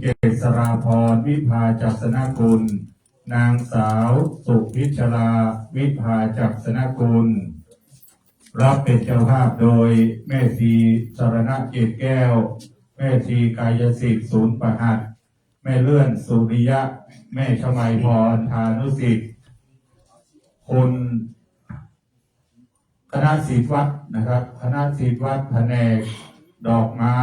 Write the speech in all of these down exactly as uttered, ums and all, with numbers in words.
เกษราพร วิภาจักษณกุล นางสาวสุพิชลา วิภาจักษณกุล รับเป็นเจ้าภาพโดยแม่ชีสรณะ เกตแก้ว แม่ชีกายสิทธิ์ ศูนย์ประหัตถ์ แม่เลื่อน สุริยะ แม่ชมัยพร ธานุสิทธิ์ คุณ คณะศิษย์วัดนะครับ คณะศิษย์วัดผนกดอกไม้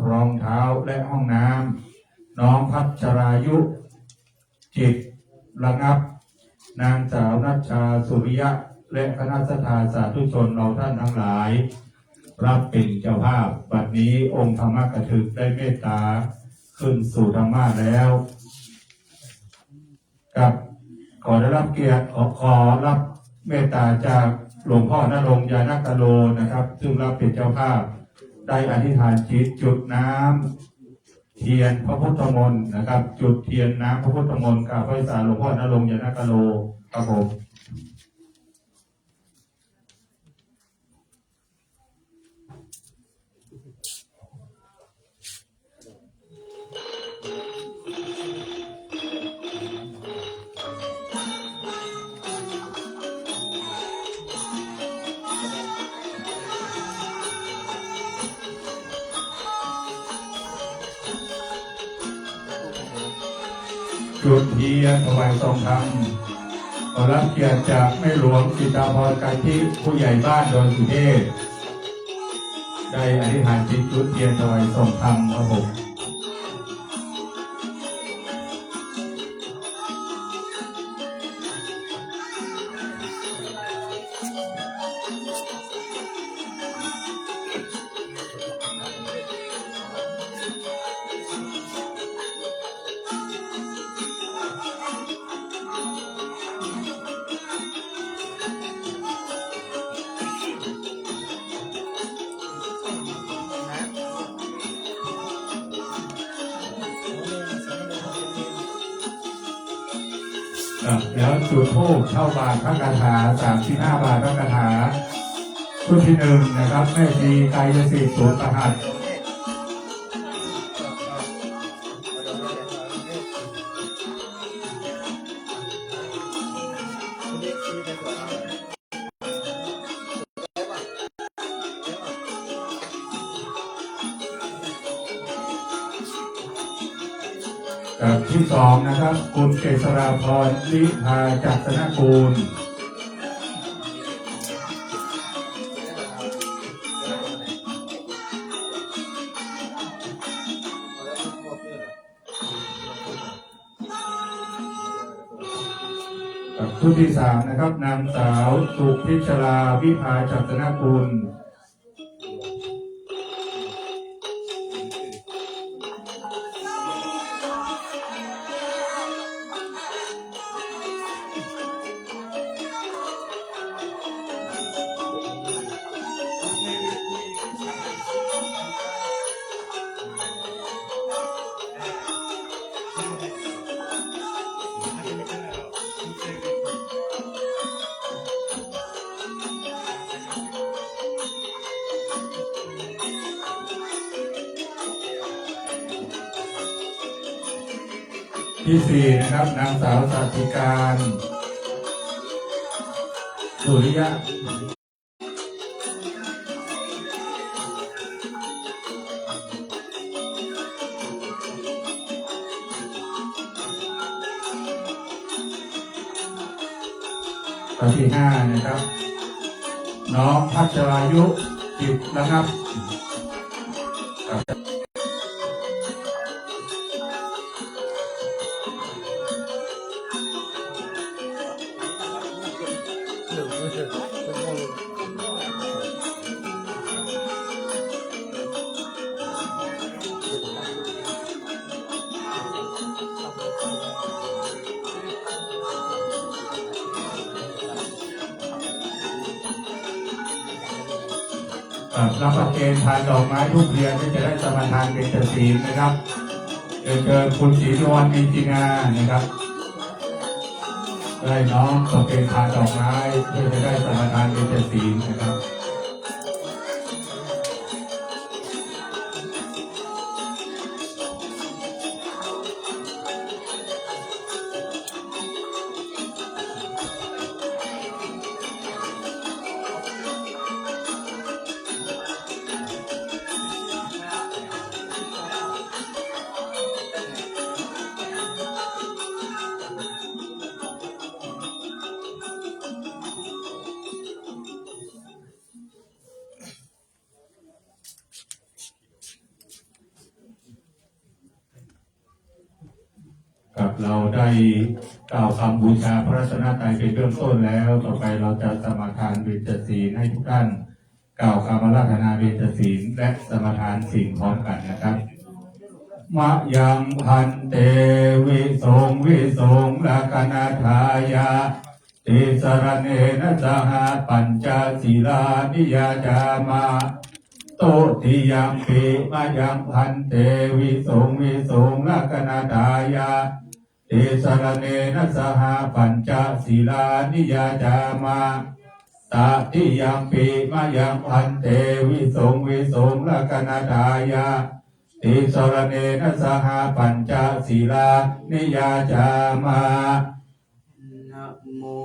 รองเท้า และห้องน้ำ น้องพัชรายุ จิตระงับ นางสาวนัชชา สุริยะ และคณะศรัทธาสาธุชนเราท่านทั้งหลาย รับเป็นเจ้าภาพ บัดนี้องค์ธรรมกถึกได้เมตตาขึ้นสู่ธรรมาสน์แล้ว ครับ ขอได้รับเกียรติ ขอ ขอรับเมตตาจากหลวงพ่อณรงค์ ญาณกะโลนะครับ ซึ่งรับเป็นเจ้าภาพ ได้อธิษฐานจิตจุดน้ำเทียนพระพุทธมนต์นะครับ จุดเทียนน้ำพระพุทธมนต์ กราบไหว้สาหลวงพ่อณรงค์ ญาณกะโล ครับผม จุดเทียนถวายซองธรรม ขอรับเกียรติจากแม่หลวงจิตราพร กันทิ ผู้ใหญ่บ้านดอนสุเทพ ได้อธิษฐานจิตจุดเทียนถวายซองธรรมครับผม ครับ แล้วจุดธูปเข้าบาตรพระคาถา สามสิบห้าบาทพระคาถา ชุดที่หนึ่งนะครับ แม่ชีกายสิทธิ์ ศูนย์ประหัตถ์ ครับ ที่สองนะครับ คุณเกษราพร วิภาจักษณกูล ครับ ชุดที่สามนะครับ นางสาวสุพิชลา วิภาจักษณกุล ที่สี่นะครับ นางสาวสัตติการ สุริยะ ข้อที่ห้านะครับ น้องพัชรายุ จิตระงับ ครับ ครับ รับประเคนพานดอกไม้ธูปเทียน เพื่อจะได้สมาทานเบญจศีลนะครับ เรียนเชิญคุณศรีนวล มีจินานะครับ ได้น้อมประเคนพานดอกไม้ เพื่อจะได้สมาทานเบญจศีลนะครับ ครับ เราได้กล่าวคำบูชาพระรัตนตรัยเป็นเบื้องต้นแล้ว ต่อไปเราจะสมาทานเบญจศีลให้ทุกท่านกล่าวคำอาราธนาเบญจศีลและสมาทานศีลพร้อมกันนะครับ Mayaṃ bhante visuṃ visuṃ rakkhaṇatthāya tisaraṇena saha pañca sīlāni yācāma. Dutiyampi mayaṃ bhante visuṃ visuṃ rakkhaṇatthāya tisaraṇena saha pañca sīlāni yācāma. Tatiyampi mayaṃ bhante visuṃ visuṃ rakkhaṇatthāya tisaraṇena saha pañca sīlāni yācāma. Namo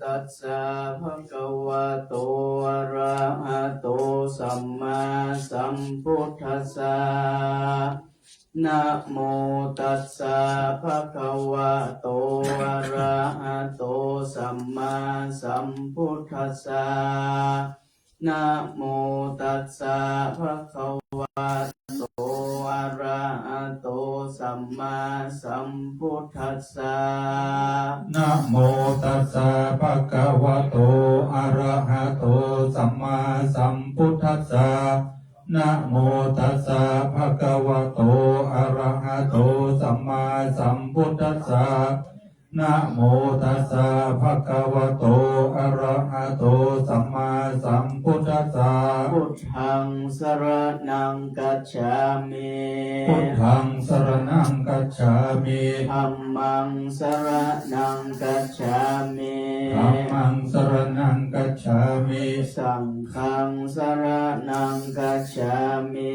tassa bhagavato arahato sammāsambuddhassa. Namo tassa bhagavato arahato sammāsambuddhassa. Namo tassa bhagavato arahato sammāsambuddhassa. Namo tassa bhagavato arahato sammāsambuddhassa. Namo tassa bhagavato arahato sammāsambuddhassa. Namo tassa bhagavato arahato sammāsambuddhassa. Buddhaṃ saraṇaṃ gacchāmi. Buddhaṃ saraṇaṃ gacchāmi. Dhammaṃ saraṇaṃ gacchāmi. Dhammaṃ saraṇaṃ gacchāmi. Saṅ- Saṅghaṃ saraṇaṃ gacchāmi.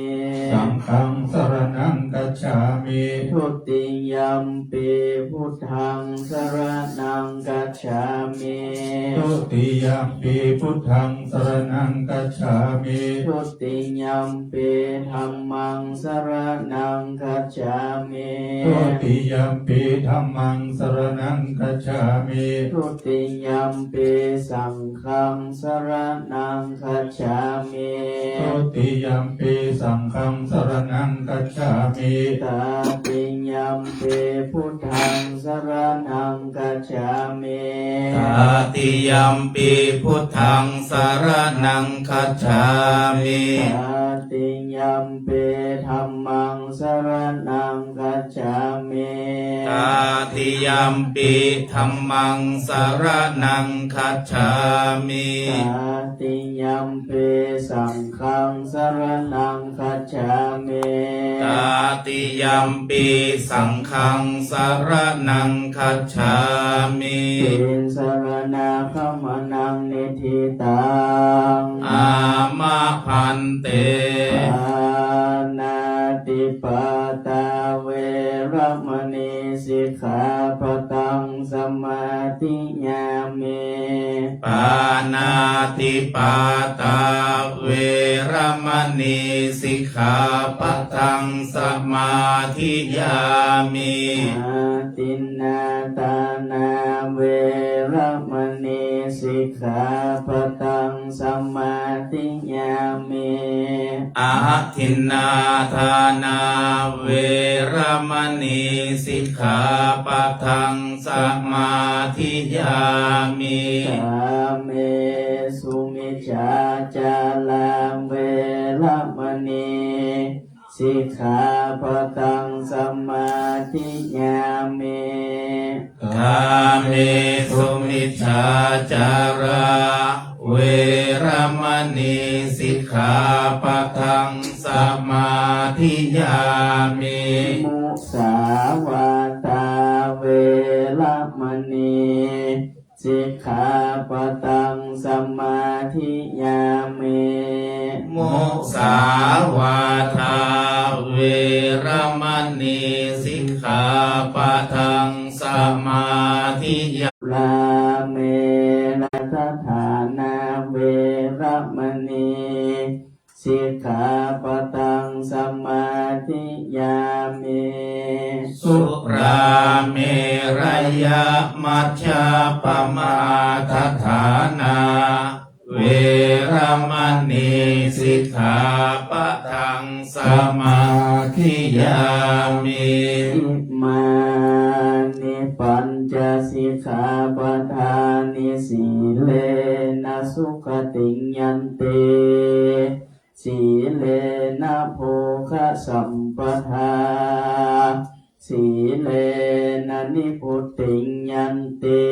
Saṅghaṃ saraṇaṃ gacchāmi. Dutiyampi buddhaṃ saraṇaṃ gacchāmi. Dutiyampi buddhaṃ saraṇaṃ gacchāmi. Dutiyampi dhammaṃ saraṇaṃ gacchāmi. Dutiyampi dhammaṃ saraṇaṃ gacchāmi. Dutiyampi saṅ- ghaṃ saraṇaṃ gacchāmi. Dutiyampi saṅghaṃ saraṇaṃ gacchāmi. Tatiyampi buddhaṃ saraṇaṃ gacchāmi. Tatiyampi buddhaṃ saraṇaṃ gacchāmi. Tatiyampi dhammaṃ saraṇaṃ gacchāmi. Tatiyampi dhammaṃ saraṇaṃ gacchāmi. Tatiyampi saṅghaṃ saraṇaṃ gacchāmi. Tatiyampi saṅghaṃ saraṇaṃ gacchāmi. Tisaraṇagamanaṃ niṭṭhitaṃ. Āma bhante. Pāṇātipātā veramaṇī sikkhāpadaṃ samādiyāmi. Pāṇātipātā veramaṇī sikkhāpadaṃ samādiyāmi. Adinnādānā veramaṇī sikkhāpadaṃ samādiyāmi. Adinnādānā veramaṇī sikkhāpadaṃ samādiyāmi. Kāmesu micchācārā veramaṇī sikkhāpadaṃ samādiyāmi. Kāmesu micchācārā veramaṇī sikkhāpadaṃ samādiyāmi. Musāvādā veramaṇī sikkhāpadaṃ samādiyāmi. Musāvādā veramaṇī sikkhāpadaṃ samādiyāmi. Surāmerayadhānā veramaṇī sikkhāpadaṃ samādiyāmi. Surāmerayamajjapamādaṭṭhānā veramaṇī sikkhāpadaṃ samādiyāmi. Imā สาปทานิ สีเลนะสุขติงยันติ สีเลนะโภคะสัมปทา สีเลนะนิพพุติงยันติ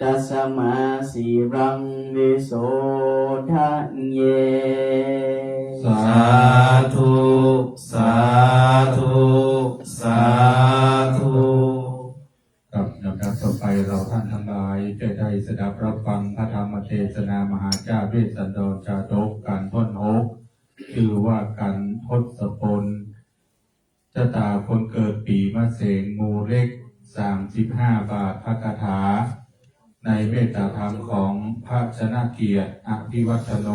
ตัสมาสีลังวิโสทะเย สาธุ สาธุ สาธุ ครับ ลำดับต่อไปเราท่านตังหลายจะได้สดับรับฟังพระธรรมเตสนามหาเจ้าเวสสันดรจาดกกัณฑ์ต้นหก จื้อว่ากัณฑ์ทศพล จะต๋าคนเกิดปี๋มะเสง หมู่เล็ก สามสิบห้า บาท พระคาถา ในเมตตาธรรมของพระชนะเกียรติ อภิวัฒโน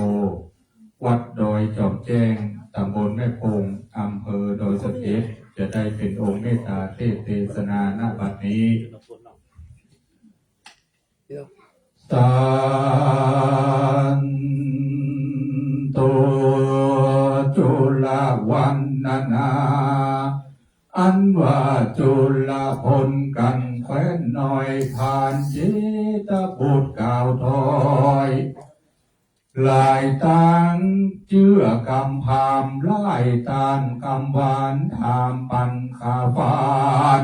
วัดดอยจอมแจ้ง ต๋ำบลแม่โป่ง อำเภอดอยสะเก็ด จะได้เป๋นองค์เมตตาเตสน์เตสนา ณ บัดนี้ สันตุจุลวรรณนา อันว่าจุลพลกัณฑ์แคว้นน้อย ผ่านเจตบุตรกล่าวถอย หลายตางเจื้อกำพราหมณ์ หลายตางกำหวาน ถามปันข้าวฝาน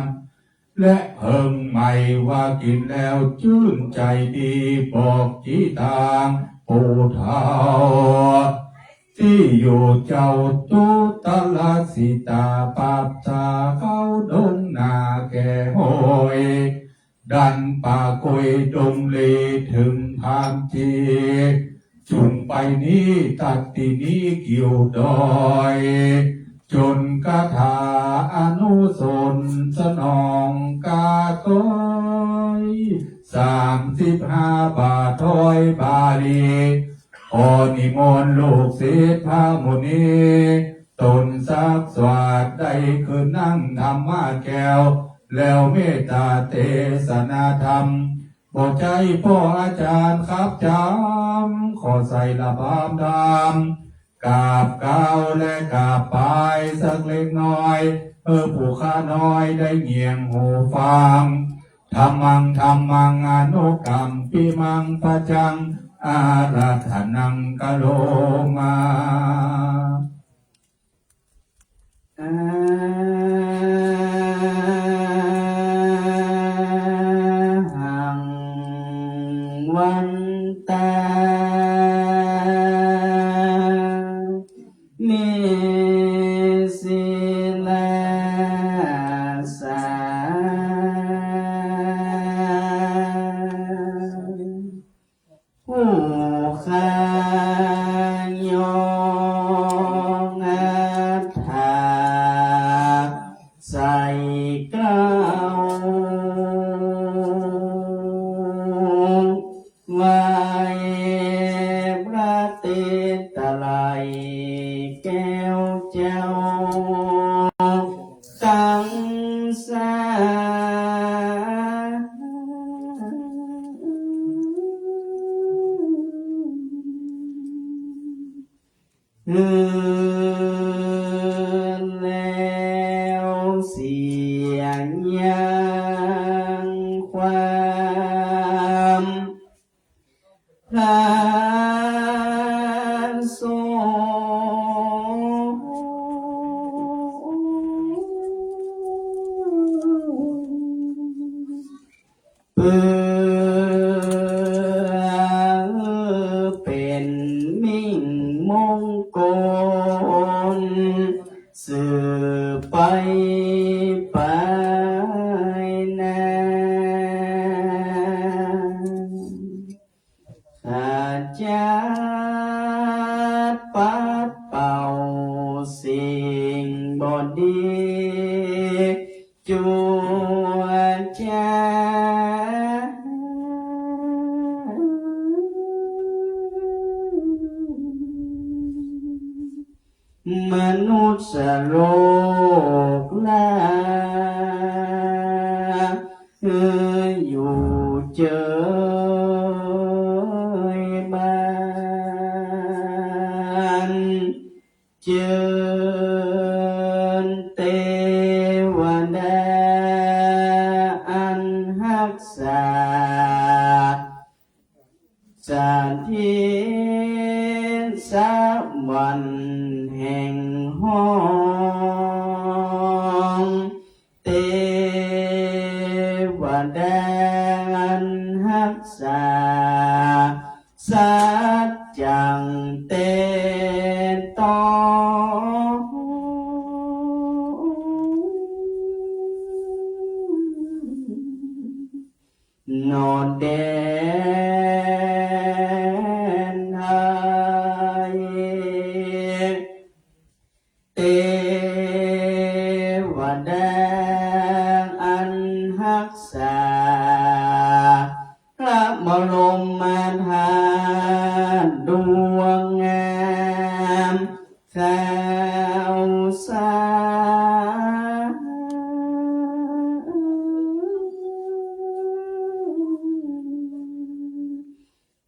และเผิงใหม่ว่ากิ๋นแล้วจื้นใจ๋ดี บอกตี้ตางปู่เฒ่า ตี้อยู่เจ้า จุตลสิตา ปับสาเข้าดงนาแก่ห้อย ดันป่ากุยดงลี เถิงพราหมณ์จี จุ่งไปนี้ ตัดตี้นี้กิ่วดอย จุนกาถาอนุสรณ์สนองกาตอย สามสิบห้า บาทถอยบาลี ขอนิมนต์ลูกศิษย์พระมุนี ต๋นสักสวาส ได้ขึ้นนั่งธรรมะแก้ว แล้วเมตตาเตสนาธรรม บ่ใจ้ป้ออาจ๋ารย์ครับจ๋ำ ขอใส่ระบำธรรม กราบเก้าและกราบปายสักเล็กน้อย หื้อผู้ข้าน้อยได้เงี่ยงหูฟัง ธัมมัง ธัมมัง อนุกัมปิมัง ปัจจัง อาราธนัง กะโรมา อะหัง วันตา นิ สิลาสา ผู้ข้ายองอัฏฐา ใส่เกล้า ไหว้พระเตสน์ไตรแก้วเจ้า ตังสา หื้อแล้วเสียยังความ ผาสุก เปื้อเป๋นมิ่งมงคล สืบไปไปหน้า ขจัดปัดเป่าสิ่งบ่ดี จั่วจ้า มนุษย์โลกนา หื้ออยู่เจยบ้าน เจิญเตวดาอันฮักษา แดงอันฮักษา สัจจังเตโต โนเดนไทย เตวดาอันฮักษา พระบรมธาตุดวงงาม ข้าวสาร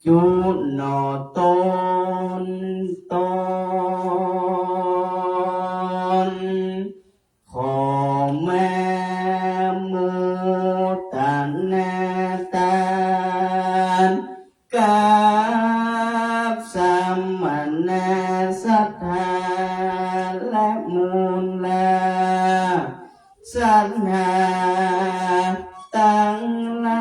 จุหน่อตนตน ขอมาโมตนาตาน กับสมณะศรัทธาและมูลาศรัทธาตังหลาย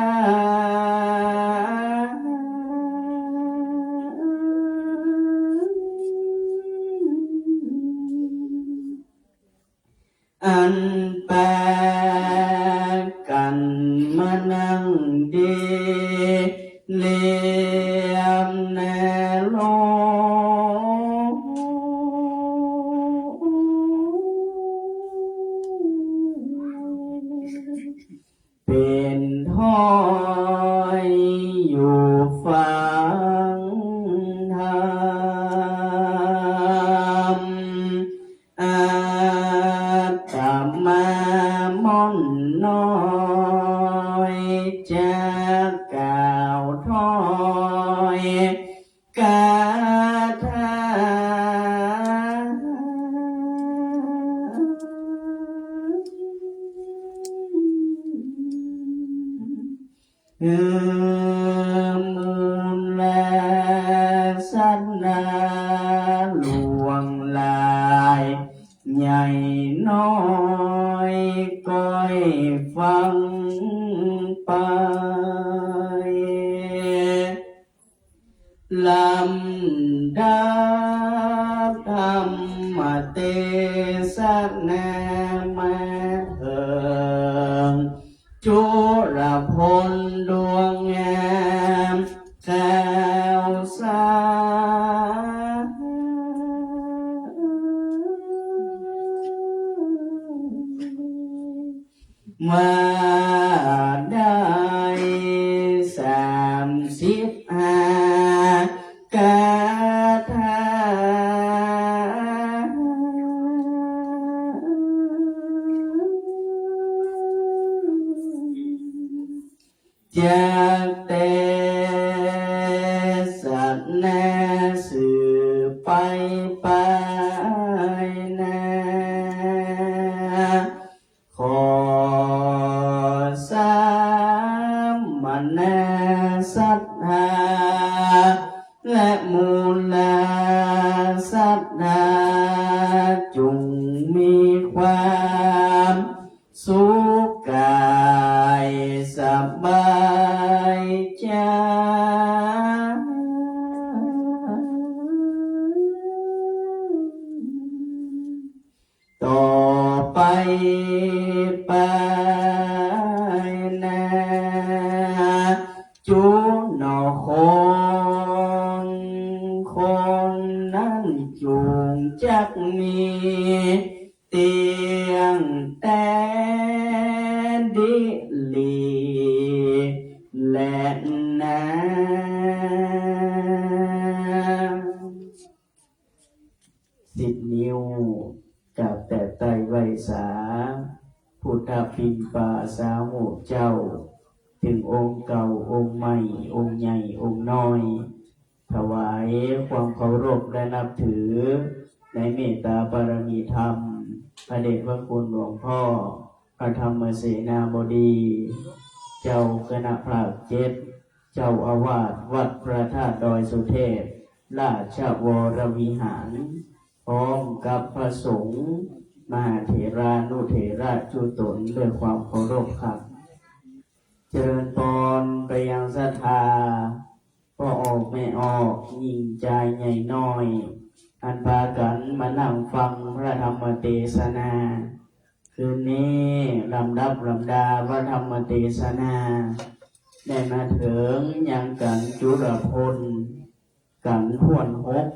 อันปากั๋นมานั่งดีเลียมนาโล เป๋นถ้อยอยู่ฟังธรรม อาตมาม่อนน้อยจะกล่าวถ้อย คาถา เออ มูลาศรัทธาหลวงหลาย ใหญ่น้อยก้อยฟังไป ลำดับธรรมเตสนามาเถิง จุลพลดวงงาม ข้าวสาร ว่าได้สามสิบห้าคาถา จักเตสนาสืบไปปายหน้า ขอสมณะศรัทธา และมูลาศรัทธา จุ่งมีความสุขก๋ายสบายใจ๋ ต่อไปปายหน้า จุหน่อคน คนนั้นจุ่งจักมี เตี้ยงแต๊ดีหลีแลนา สิบนิ้ว กราบแตะไต้ไหว้สา พุทธปิ่นปาสามุเจ้า เถิงองค์เก่า องค์ใหม่ องค์ใหญ่ องค์น้อย ถวายความเคารพและนับถือ ในเมตตาบารมีธรรม พระเดชพระคุณหลวงพ่อ พระธรรมเสนาบดี เจ้าคณะภาคเจ็ด เจ้าอาวาสวัดพระธาตุดอยสุเทพ ราชวรวิหาร พร้อมกับพระสงฆ์ มหาเถรานุเถระจุตน ด้วยความเคารพครับ เจริญปอนไปยังศรัทธา ป้อออกแม่ออก ญิงจายใหญ่น้อย อันปากั๋นมานั่งฟังพระธรรมเตสนา คืนนี้ลำดับลำดาพระธรรมเตสนา ได้มาเถิงยังกั๋นจุลพลกั๋นถ้วนหก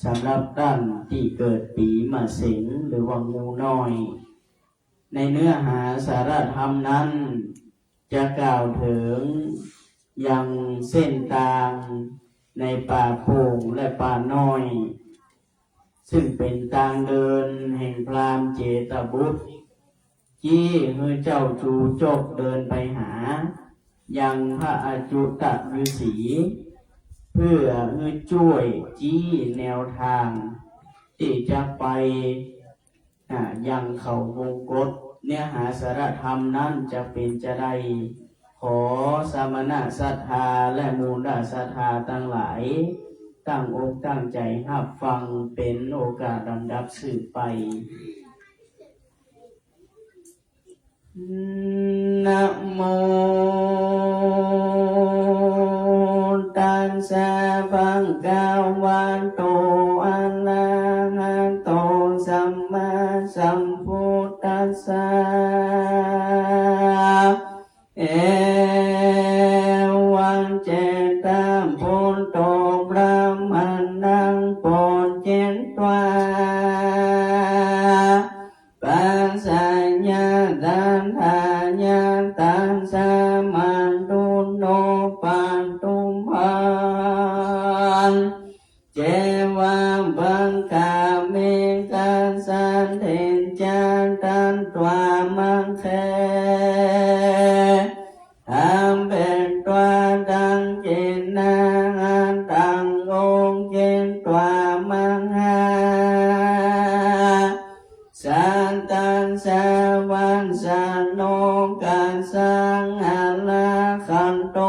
สำหรับต้านตี้เกิดปีมะเสง หรือว่างูน้อย ในเนื้อหาสาระธรรมนั้น จะกล่าวเถิงยังเส้นตางในป่าโป่งและป่าน้อย ซึ่งเป๋นตางเดินแห่งพราหมณ์เจตบุตร จี้หื้อเจ้าจูจกเดินไปหายังพระอจุตฤๅษี เพื่อหื้อจ้วยจี้แนวตางตี้จะไป อ่า ยังเขาวงกต เนื้อหาสาระธรรมนั้นจะเป๋นจาใด ขอสมณะศรัทธาและมูลศรัทธาตังหลาย ตั้งอกตั้งใจ๋ฮับฟังเป๋นโอกาสลำดับสืบไป นะโม ตัสสะ ภะคะวะโต อะระหะโต สัมมาสัมพุทธัสสะ เอวัง เจตบุตโต บรหมาณัง ปูจยิตวา ปัจจายัตถายะ ตัสสะ มาตุโน ปัตถุมหัง เจวะ ภะคะเว กัสสะ เทจะ ตัตถวา มัคเข อะเปตวา ตัง ขิณณา หัตถัง โอฆิตวา มหา สัตถัสสะ วัสสะโน กัสสัง อะระหะโต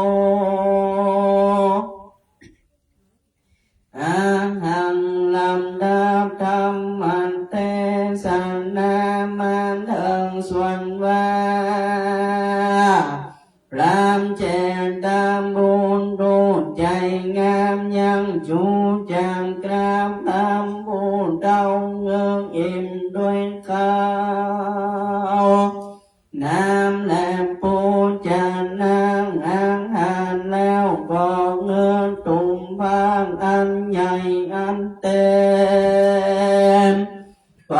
อะหัง ลำดับธรรมเตสนามาเถิงส่วนว่า พราหมณ์เจตบุตรผู้ใจ๋งามยังจูจักกราบธรรมผู้เฒ่าเอิกอิ่มด้วยข้าวน้ำและโภชนาอาหารแล้ว ก็เงื้อตุมพานอันใหญ่อันเต๋ม ไป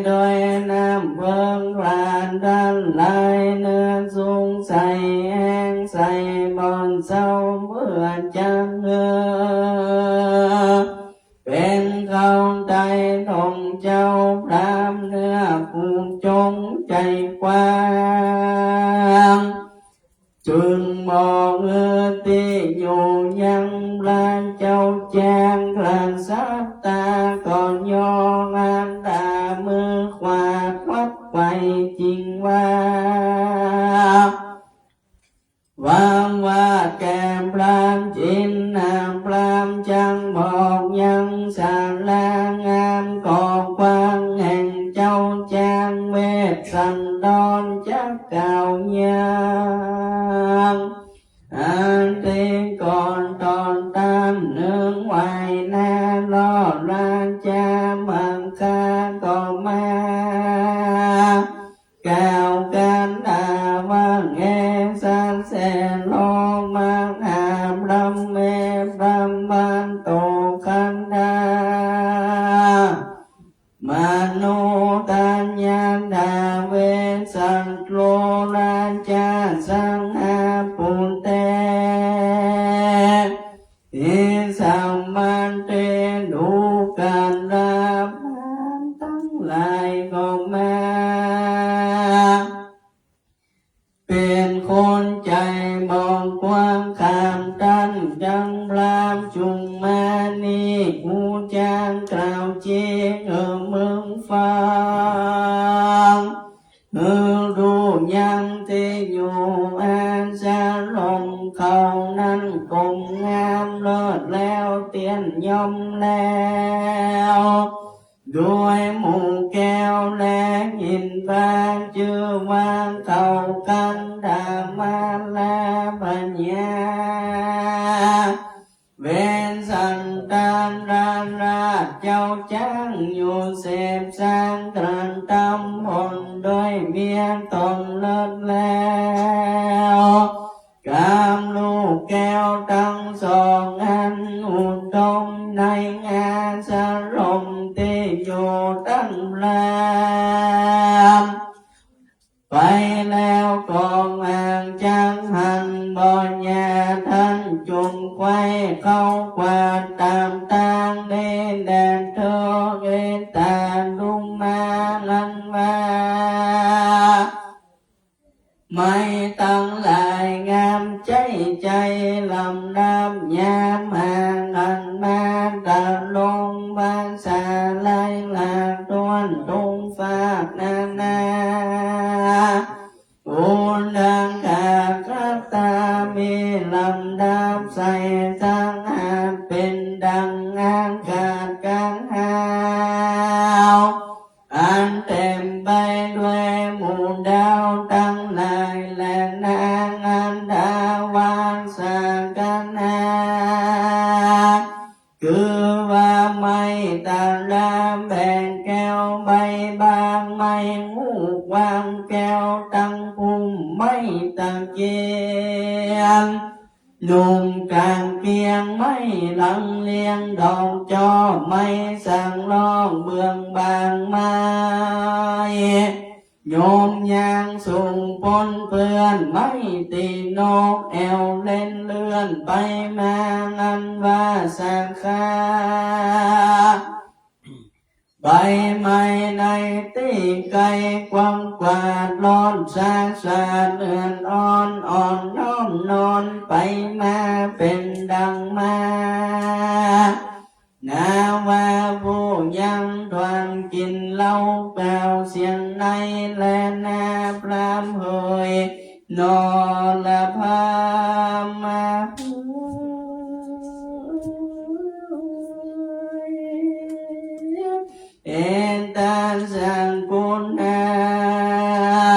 ด้วยน้ำเพิงพรานตันหลาย เนื้อสุกใสแห้งใสบ่เศร้า เปื้อจะเงื้อเป๋นข้าวไถ่ถงเจ้าพราหมณ์เนื้อผู้จ๋งใจ๋กว้าง จึงบอกเออตี้อยู่ยังพระเจ้าแจ้ง กระสับตาก็ย่ออันดา มือขวาควัดไขว่จิงหว่า วางว่าแก่พราหมณ์จินนา พราหมณ์จักบอกยังสารางาม ข้อความแห่งเจ้าแจ้ง เวสสันดรจักกล่าวยัง อันตี้ก่อนตอนต้านเนืองไหว้หน้าล่อราชามังคาก็มา กล่าวกันดาว่า เอสะเสโร มหาพรหมเม พรหมะโต คันธา มโนทัญญา ทาเวสะโร ราชา สังหาปุตเต อิสสะมันเต ดูกราบพราหมณ์ตังหลายก็มา เป๋นคนใจ๋บอกกว้าง ข้ามต้านยังพราหมณ์จุมมานี้ กูจักกล่าวเจียงเออมึงฟัง หื้อฮู้ยังตี้อยู่อันสรงเขานั้น กมงามเลิศแล้วเตี้ยนย่อมแล้ว ด้วยหมู่แก้วและหินฟ้า จื้อว่าเขาคันธมาลปัญญา เวสสันดรราชเจ้าจ๊าง อยู่เสพสร้างตรัสธรรมผลด้วยเมียตนเลิศแล้ว กำลูกแก้วตังสองอัน อุดมในอาสรมตี้อยู่ตังพราม ไปแล้วก็ห่างจากหั้นบ่อย่า ต้านจุ่งไขว้เข้ากวาดต๋ามตาง ได้แด่เถิดเอตาลุมา อันว่า ไม้ตังหลายงามใจ๊ใจ๋ ลำดับยามห่างอันมา ตะลงภาษาไหลหลากถ้วนทุกฟากนานา อุณาคาคตามีลำดับใส สหัสเป๋นดังอากาศกลางหาว อันเต๋มไปด้วยหมู่ดาวตังหลาย และนางอันทาวัสสกนา คือว่าไม้ตะลาแบกแก้วใบหมาก ไม้ฮูกวางแก้วตังพุ่ม ไม้ตะเคียน นุ่งกางเกียง ไม้ลังเลียงดอกจ้อ ไม้สังลอกเบื้องบาง ไม้โยมยางสูงปนเปื้อน ไม้ตี้นกแอ่วเล่นเลื่อนไปมา อันว่าสาขา ใบไม้ในตี้ไกลกว้างกวาด ลอดสาสาเอือดอ่อน อ่อนน้อมนอนไปมา เป๋นดังหมาก นาว่าผู้ยังถ้วนกิ๋นเหล้า กล่าวเสียงใน และนาพรามเหย นรพรามมา เอตาสสกุณั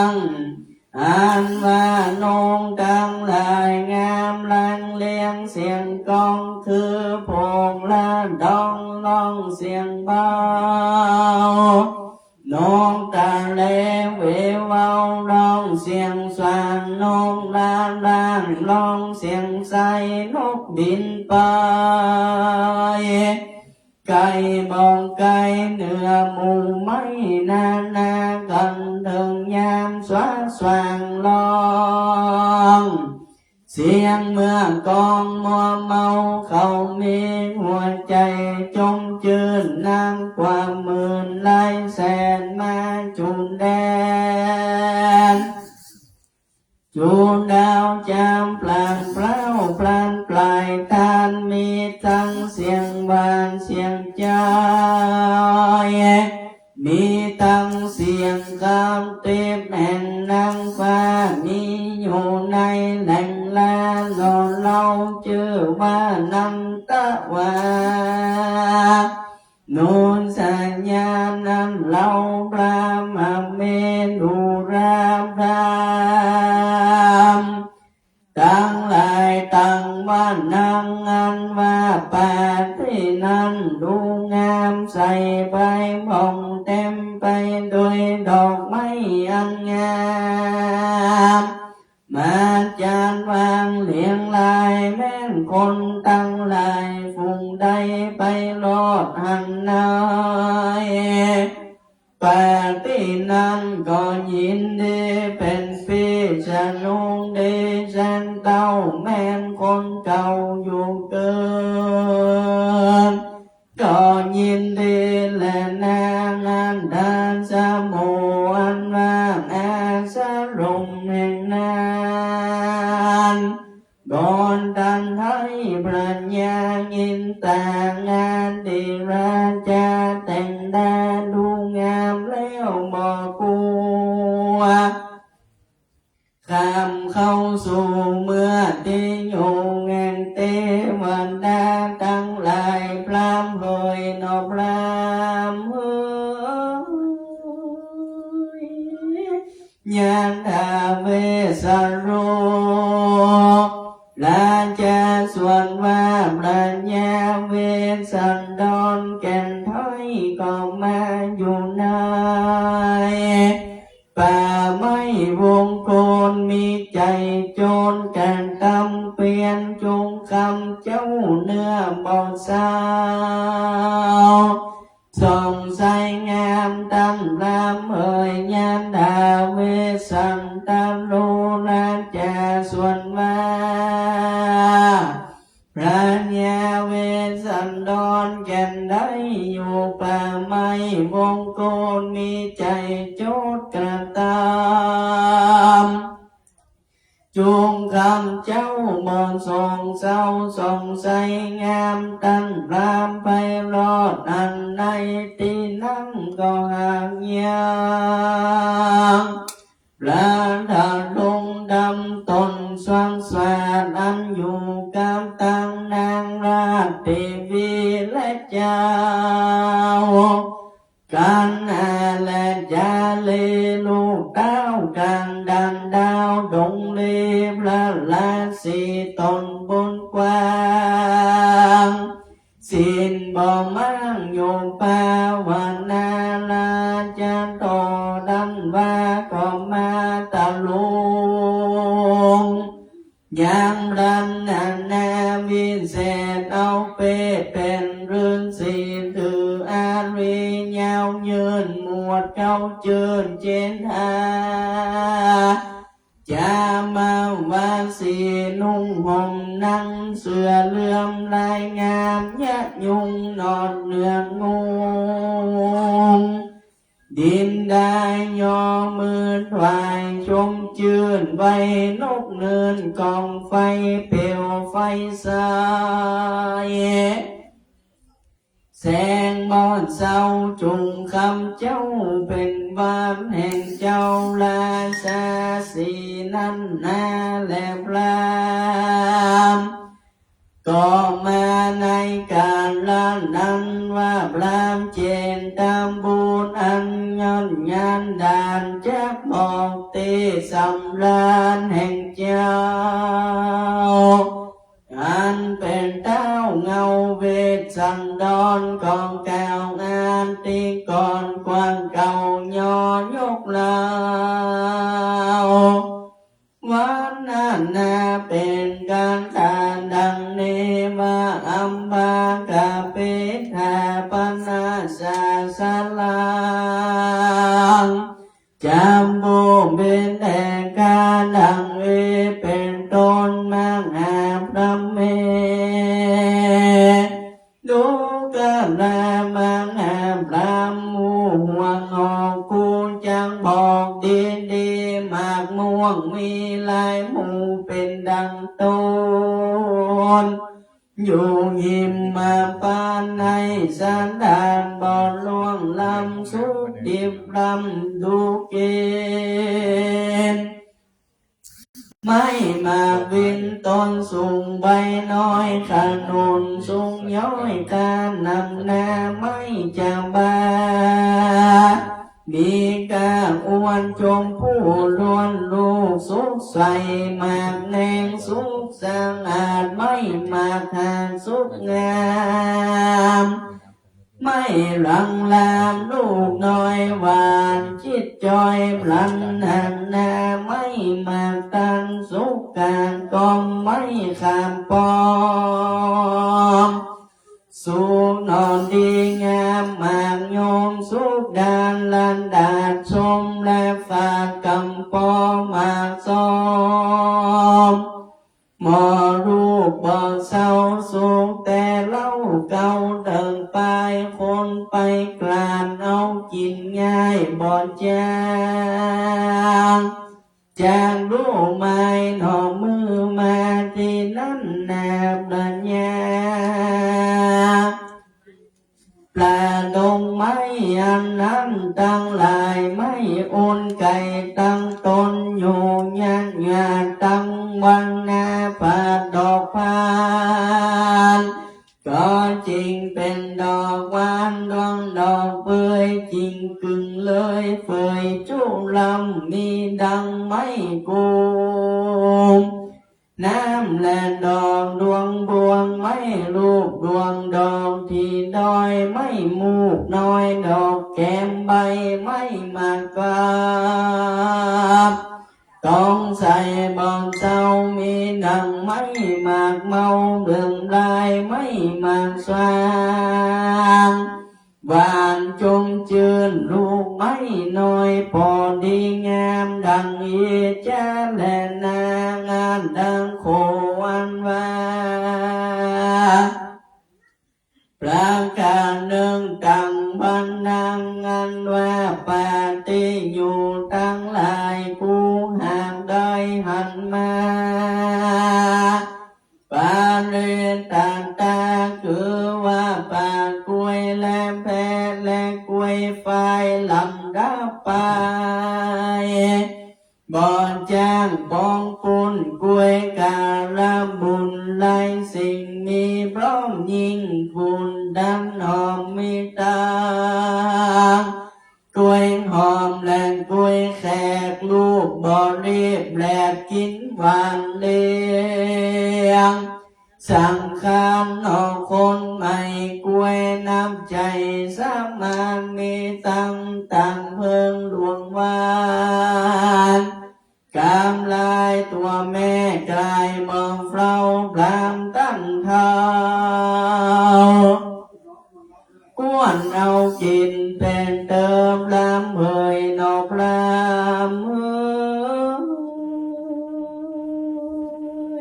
ง อันว่านกตังหลายงามลังเลียง เสียงก้องคือผงละดอง ร้องเสียงเบา นกทะเลเววาว ร้องเสียงสว่าง นกลาล่าง ร้องเสียงใส นกบินไป ไกลบ่ไกลเหนือหมู่ไม้นานา กั๋นเถิงยามสว่างสว่าง ร้องเสียงเมือกองมัวเมา เขามีหัวใจ๋จมจื้น นักกว่าหมื่นหลายแสน มาจุแดน จุดาวจามปลางเปล้าพลันปลาย ต้านมีตังเสียงหวานเสียงใจ๋ มีตังเสียงกำติ๊บแห่งนางฟ้า มีอยู่ในแหล่งลาหนอเล่า จื้อว่านันทวา นุสยานั้นเล่า พระมเหสีราพรามตังหลายต่างว่านัง อันว่าปาตี้นั้นดูงามใส ไปผ่องเต๋มไปด้วยดอกไม้อันงาม มาจัดวางเรียงราย แม้นคนตังหลายฝูงใดไปรอดหั้นใน ปาตี้นั้นก็ยินดีเป๋นปี้สนุกดีแสนเต้า แม้นคนเก่าอยู่เกิน ก็ยินดีแลนา อันต้านสมุ อันว่าอาสรมแห่งนั้น บนตันไทยพระยาอินตา งานดีราจาแต่งดาดูงามแล้วบ่กลัว ข้ามเข้าสู่เมืองตี้อยู่แห่งเตวดาตังหลาย พรามเหยหนอพรามเหย ทาเวสสันดร ราชาสวดว่า พระยาเวสสันดรแก่นไท้ก็มาอยู่ใน ป่าไม้วงโคน มีใจ๋โจรกระตำเปียร จุ่งคำเจ้าเนื้อบ่เศร้า ส่องใสงามต้านรามเอย ยะถาเวสสันดโร ราชาสวดว่า พระยาเวสสันดรแก่นไท้อยู่ป่าไม้วงโคน มีใจ๋โจรกระตำ จุ่งคำเจ้าบ่ส่องเศร้า ส่องใสงามต้านรามไพเราะอันใด ตี้นั้นก็หากยัง พระธาตุดำตนสว่างสะอาด อันอยู่กับตังนางราชเทวีและเจ้า กัณหาและจารี ลูกเต้าก๋านดานดาวดงลี พระราศีตนบุญกว้าง ศีลบ่หมางอยู่ภาวนา ราชาโตดันว่าก็มาตะลุง ยังพรรณนาวิเศษ เอาเปศเป๋นฤๅษี ถืออารียาวยืน หมวดเก๊าจื้นเจนทา จามาวาสี นุ่งห่มนังเสื้อเหลืองลายงาม ยะยุงนอนเหนืองุง ดินดายอมือถวายชมจื้น ไว้นกเนินกองไฟเปลวไฟใส แสงบ่เศร้า จุ่งคำเจ้าเป๋นวานแห่งเจ้าราชาสีนั้นนา และพราหมณ์ ก็มาในก๋าละนั้นว่า พราหมณ์เจนตบุตร อันยอดยานดาน จักบอกตี้สำราญแห่งเจ้า อันเป๋นเต๊าเงาเวสสันดร ก็กล่าวอาทิกรณ์ความเก่ายอยกเล่า วรรณนาเป๋นคาถาดังนี้ว่า อัมบากะเปทาปนาสาสลัง จัมโบเปนแดงกาดังเว เป๋นต้น มหาพรหมเม ดูกรา มหาพราหมณ์ หมู่ห่วงหอกคู่ จักบอกดีๆ หมากม่วงมีหลายหมู่เป๋นดังต้น อยู่หิมพานต์ในสถานบ่ล่วงล้ำ สุขดิบล้ำดูกิน ไม้หมากวินต้นสูงใบน้อย ขนุนสูงย้อย ก้านนำหน้าไม้จำปา มีก้าอ้วนชมพูล้วน ลูกสุกใสหมากแดงสุกสะอาด ไม้หมากหากสุกงาม ไม้หลังลามลูกน้อยหวาน จิตจอยพลันหันนา ไม้หมากตันสุกกลางกอม ไม้ขามป้อม สุกหน่อดีงาม หมากโยมสุกดาน ลันดาดส้มและฝาดกำปอ หมากส้ม หมอลูกบ่เศร้าสุกแต่เล้าเก่า เติ่งปายคนไปกลานเอากิ๋นง่ายบ่จ้าง จางรู้หมายหนอ เมื่อมาตี้นั้นนา พระยา ปลาดงไม้อันนั้นตังหลาย ไม้อ่อนไก่ตังต้น อยู่ยากหยาดตังวังนา ผาดดอกพาน ก็จิ่งเป๋นดอกหวานดวงดอกเปื่อย จิ่งกึ่งเลยเปื่อยจุลำ มีดัง ไม้กุม น้ำและดอกดวงพวง ไม้ลูกดวงดอกตี้ด้อย ไม้มูกน้อยดอกแกมใบ ไม้หมากกาบ ต้องใส่บ่อนเซา มีดั่งไม้หมากเมา เบิ่งลายไม้หมากซาง หวานจมจื้น ลูกไม้น้อย ปอดีงาม ดั่งอีจาและนาง อันดังโขอันว่า ประก๋านนึ่ง ตังบันนัง อันว่าปาตี้อยู่ตังหลาย กูหากได้หันมา ปาริตตา คือว่าป่ากล้วยและแพะและกล้วยฝาย ลำดับไป บ่จ้างปองปุ้นกล้วย กาละบุญหลายสิ่ง มีพร้อมยิ่งคุณดันหอมมีตัง กล้วยหอมและกล้วยแขก ลูกบ่รีบแลบกิ๋นหวานเลี้ยง สังขารหนอคนใหม่ กล้วยนับใจ๋สมาน มีตังตังเพิ่งหลวงหวาน กำลายตั๋วแม่กลายบ่เฝ้า พราหมณ์ตังเฒ่า กวนเอากิ๋นเป๋นเติม พราหมณ์เฮยหนอพราหมณ์เฮ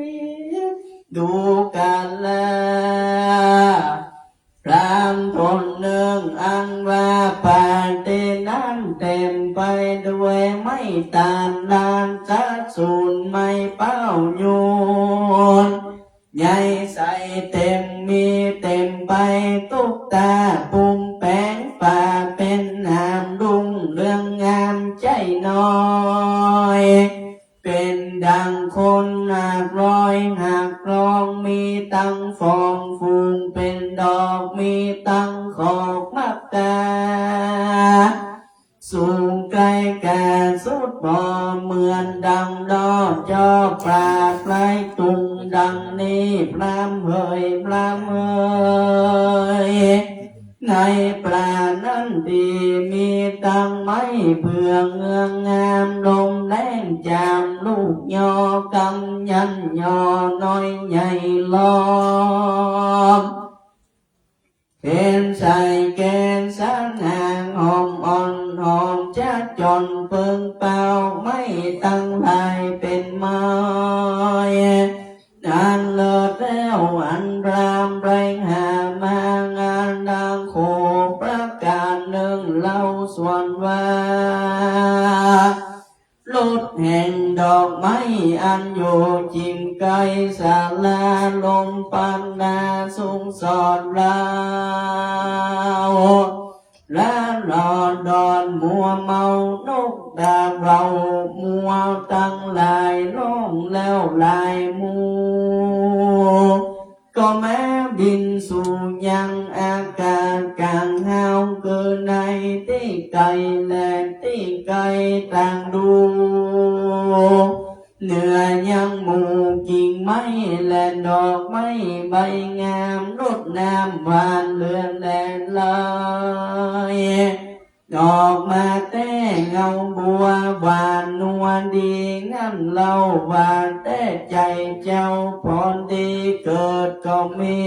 ย ดูกาละ พราหมณ์ต๋นนึ่ง อันว่าปาตี้นั้นเต๋มไปด้วยไม้ตาล ลานสักสูน ไม้เป๊ายูน ใหญ่ใสเต๋ม มีเต๋มไปตุ๊กตา ปรุงแป๋งป่า เป๋นหนามรุ่งเรืองงามใจ้น้อย เป๋นดั่งคนหากร้อยหากครอง มีตังฟองฝูงเป๋นดอก มีตังขอกหมากกา สูงใก้แก่สุดปอ เหมือนดั่งดอกจอก ปราดปลายตุง ดั่งนี้พราหมณ์เฮย พราหมณ์เฮย ในป่านั้นตี้มีตังไม้เผือกเงือกงาม ลมแล้งจามลูกยอ กำยันยอน้อยใหญ่ล้อม เห็นใส่แก่นสนางหอมอ่อนหอมจะจนเปิงเป่า ไม้ตังหลายเป๋นไม้อันเลิศแล้ว อันพราหมณ์ไปหามางานดังโขประก๋านนึ่ง เล่าส่วนว่า รสแห่งดอกไม้อันอยู่จิ่งใก้ศาลา ลมปานนาสุขสอดลาว ละหลอดดอนมัวเมา นกดาบเผามัวตังหลาย ร้องแล้วหลายหมู่ ก็แม้บินสู่ยังอากาศก๋างฮาว คือในตี้ไก๋และตี้ใก้ต่างดู เหนือยังหมู่กิ่งไม้และดอกไม้ใบงาม รดน้ำหว่านเลือนแลไหล ออกมาแต่เงาบัว หวานนัวดี งั้นเล่าว่าแต่ใจ๋เจ้า ผลดีเกิดก็มี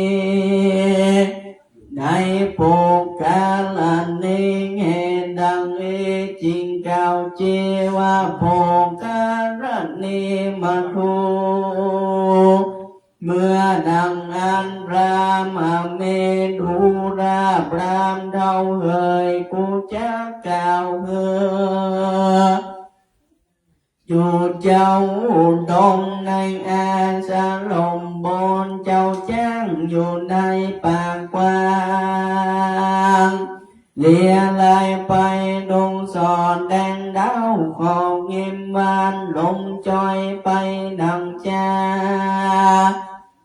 ในโปกาละนี้ เหตุดังนี้จึงกล่าวจีว่า โปกาละนี้มาถูก เมื่อดังอั้นพราหมณ์อเมรุราพราหมณ์เฒ่าเหย กูจะกล่าวเฮย อยู่เจ้าดงในอาสรมบน เจ้าจ้างอยู่ในป่ากว้าง เหลียไหลไปดงสอดแดงดาว ขอกเง็มวานลมจอยไปดังจา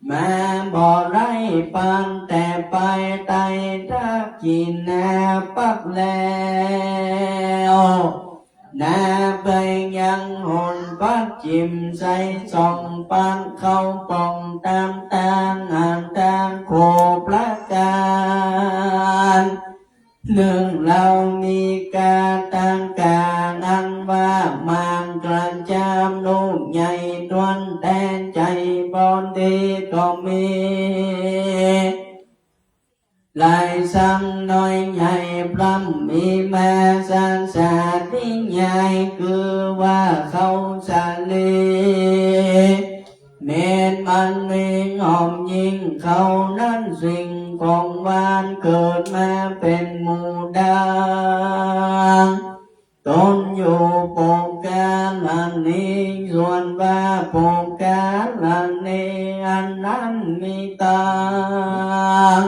มาบ่ได้ปานแต่ไปไต่ทักขิณาปักแล้ว นาไปยังหนปัดจิมใสส่องปัดเข้าป่องต๋ามตางอันตางคู่ประก๋าน นึ่งเล่ามีกาตางก๋าอันว่าหมากกระจามลูกใหญ่ต้วนแต่ใจ๋บ่ดีก็มี หลายซ้ำน้อยใหญ่พร่ำมีมาสาสาธยาย คือว่าเขาสาลี แม่นมันมีหอมยิ่งเขานั้นสิ่งของหวานเกิดมาเป๋นหมู่ดาง ตนอยู่ปุคคละนี้ ส่วนว่าปุคคละนี้อันนั้นมีตาง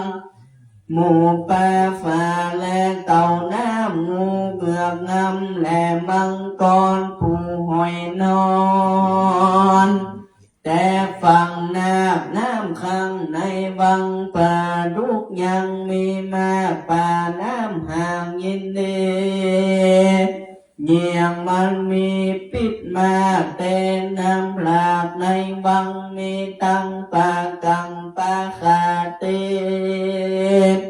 หมูป่าฝาและเต่าน้ำ งูเผือกงำและมังกร ปูหอยนอน แต่ฝั่งนาบน้ำข้างในวัง ปลาดุกยังมีมาก ปลาน้ำหากยินดี เยี่ยงมันมีปิ๊ดมาก แต่น้ำหลากในวังมีตังปลากังปลาขาเตด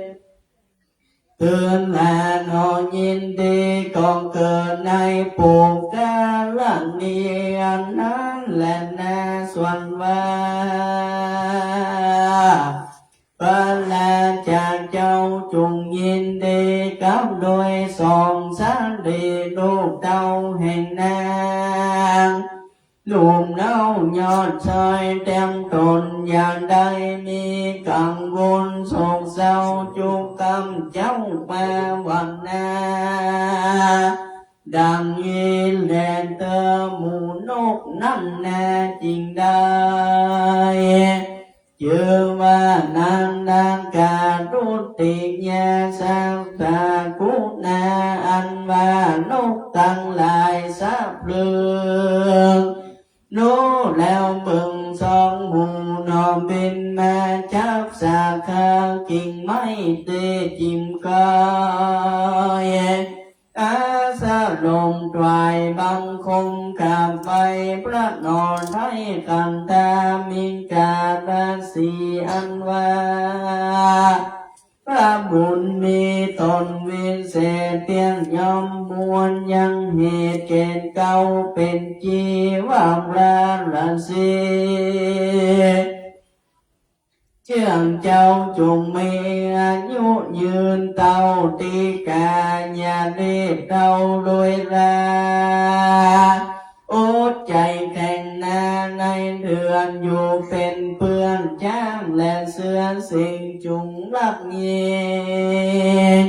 เกิดมาหนอยินดีก็เกิดในปุคคละนี้อันนั้นแลนา ส่วนว่า พระราชาเจ้าจงยินดีกับโดยสองสาลีลูกเต้าแห่งนาง หนุ่มเน้ายอดชายเตรียมต๋น อย่าได้มีกังวลโศกเศร้า จุกกำเจ้ามาหวังนา ดังนี้แลเต๊อะ หมู่นกนั้นนาจริงได้ จื้อว่านางนาคารุติยาสักสากุณา อันว่านกตังหลายสะเพลิง โน้แล้วเบิ่งสองหมู่หนอบินมา จับสาขากิ่งไม้ตี้จิ่มกอย อาสรมถวายบังคมกราบไหว้พระหนอไท้ขันธามิกาลสีอันว่า พระบุญมีต๋นวิเศษเตี้ยนยอมมวลยังเหตุเกณฑ์เก่าเป๋นจีวาพระราศี เจื้องเจ้าจงมีอายุยืนเต้าตี้ก๋า อย่ารีบเฒ่าโรยรา อดใจ๋แข็งหนาในเถื่อน อยู่เป๋นเปื้อนจ๊างและเสือสิงห์ จุ่งรักญิง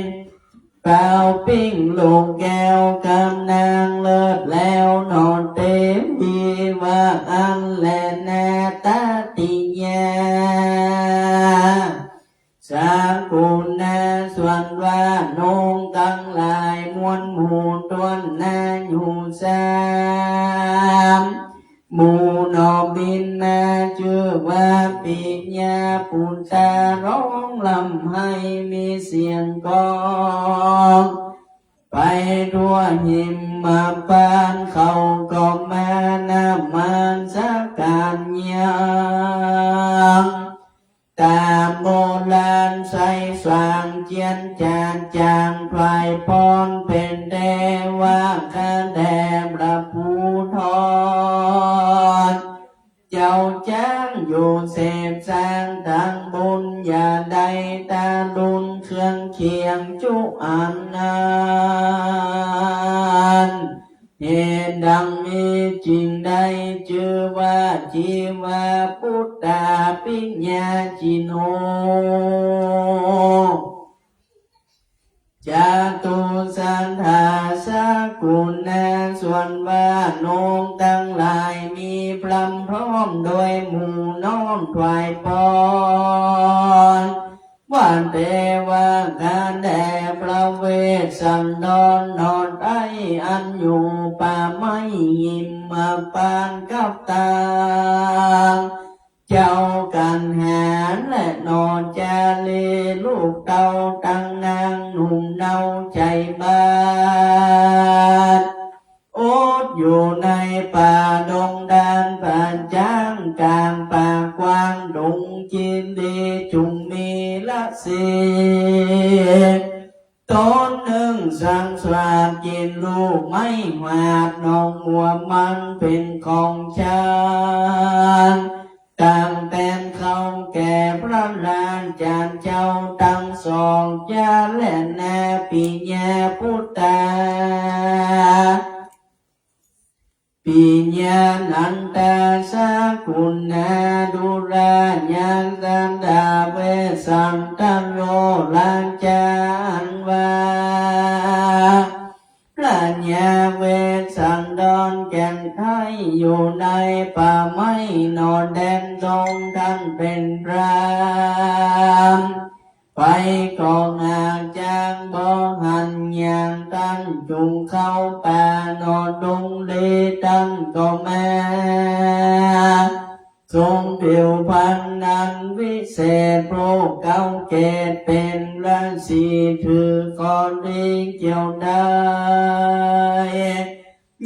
เป่าปิ้งลูกแก้วกับนางเลิศแล้วหนอเตมี ว่าอั้นแลนาตาติยา สากุณา ส่วนว่านงตังหลายมวลหมู่ต้วนนาอยู่สาม หมู่หนอบินมาจื้อว่าปิยาปุตตา ร้องร่ำไห้มีเสียงก้อง ไปทั่วหิมพานต์ เขาก็มานมัสก๋านยัง ต๋ามโบราณใสสว่างเจียนจ๋าน จางถวายพรเป๋นเทวคาแด่พระภูธร เจ้าจ๊างอยู่เสพสร้างตางบุญ อย่าได้ตาลุนเครื่องเคียงจุอันนั้น เหตุดังนี้จึงได้จื้อว่าจีวาปุตตาปิยาจิโน จตุสัทธาสกุณา ส่วนว่านงตังหลายมีพร่ำพร้อมโดยหมู่น้อมถวายพร ว่าเทวคาแด่พระเวสสันดรหนอไท้อันอยู่ป่าไม้หิมพานต์กับตาง เจ้ากัณหาและหนอจาลี ลูกเต้าตังนางหนุ่มเนาใจ๋บาตร ป่าดงแดนป่าจ๊าง ก๋างป่ากว้างดงคีรี จุ่งมีฤๅษี ต๋นนึ่งสังสาริกิ๋นลูกไม้หวาด หนองหัวมันเป๋นของฉัน ตั้งแต่เข้าแก่พระราชาเจ้าตังสอง ยะและนา ปิยะปุตตา ปิยะนันทา สกุณา ดูรา ยังสันดา เวสสันตโร ราชาอันว่า ราชาเวสสันดรแก่นไท้ อยู่ในป่าไม้หนอ แดนดง ต้านเป๋นพราหมณ์ ไปก็หากจางบ่หันอย่าง ต้านจุ่งเข้าป่าหนอ ดงเล ต้านก็มา ทรงผิวพรรณอันวิเศษ โผล่เกล้าเกศเป๋นฤๅษี ถือค้อนเขียวได้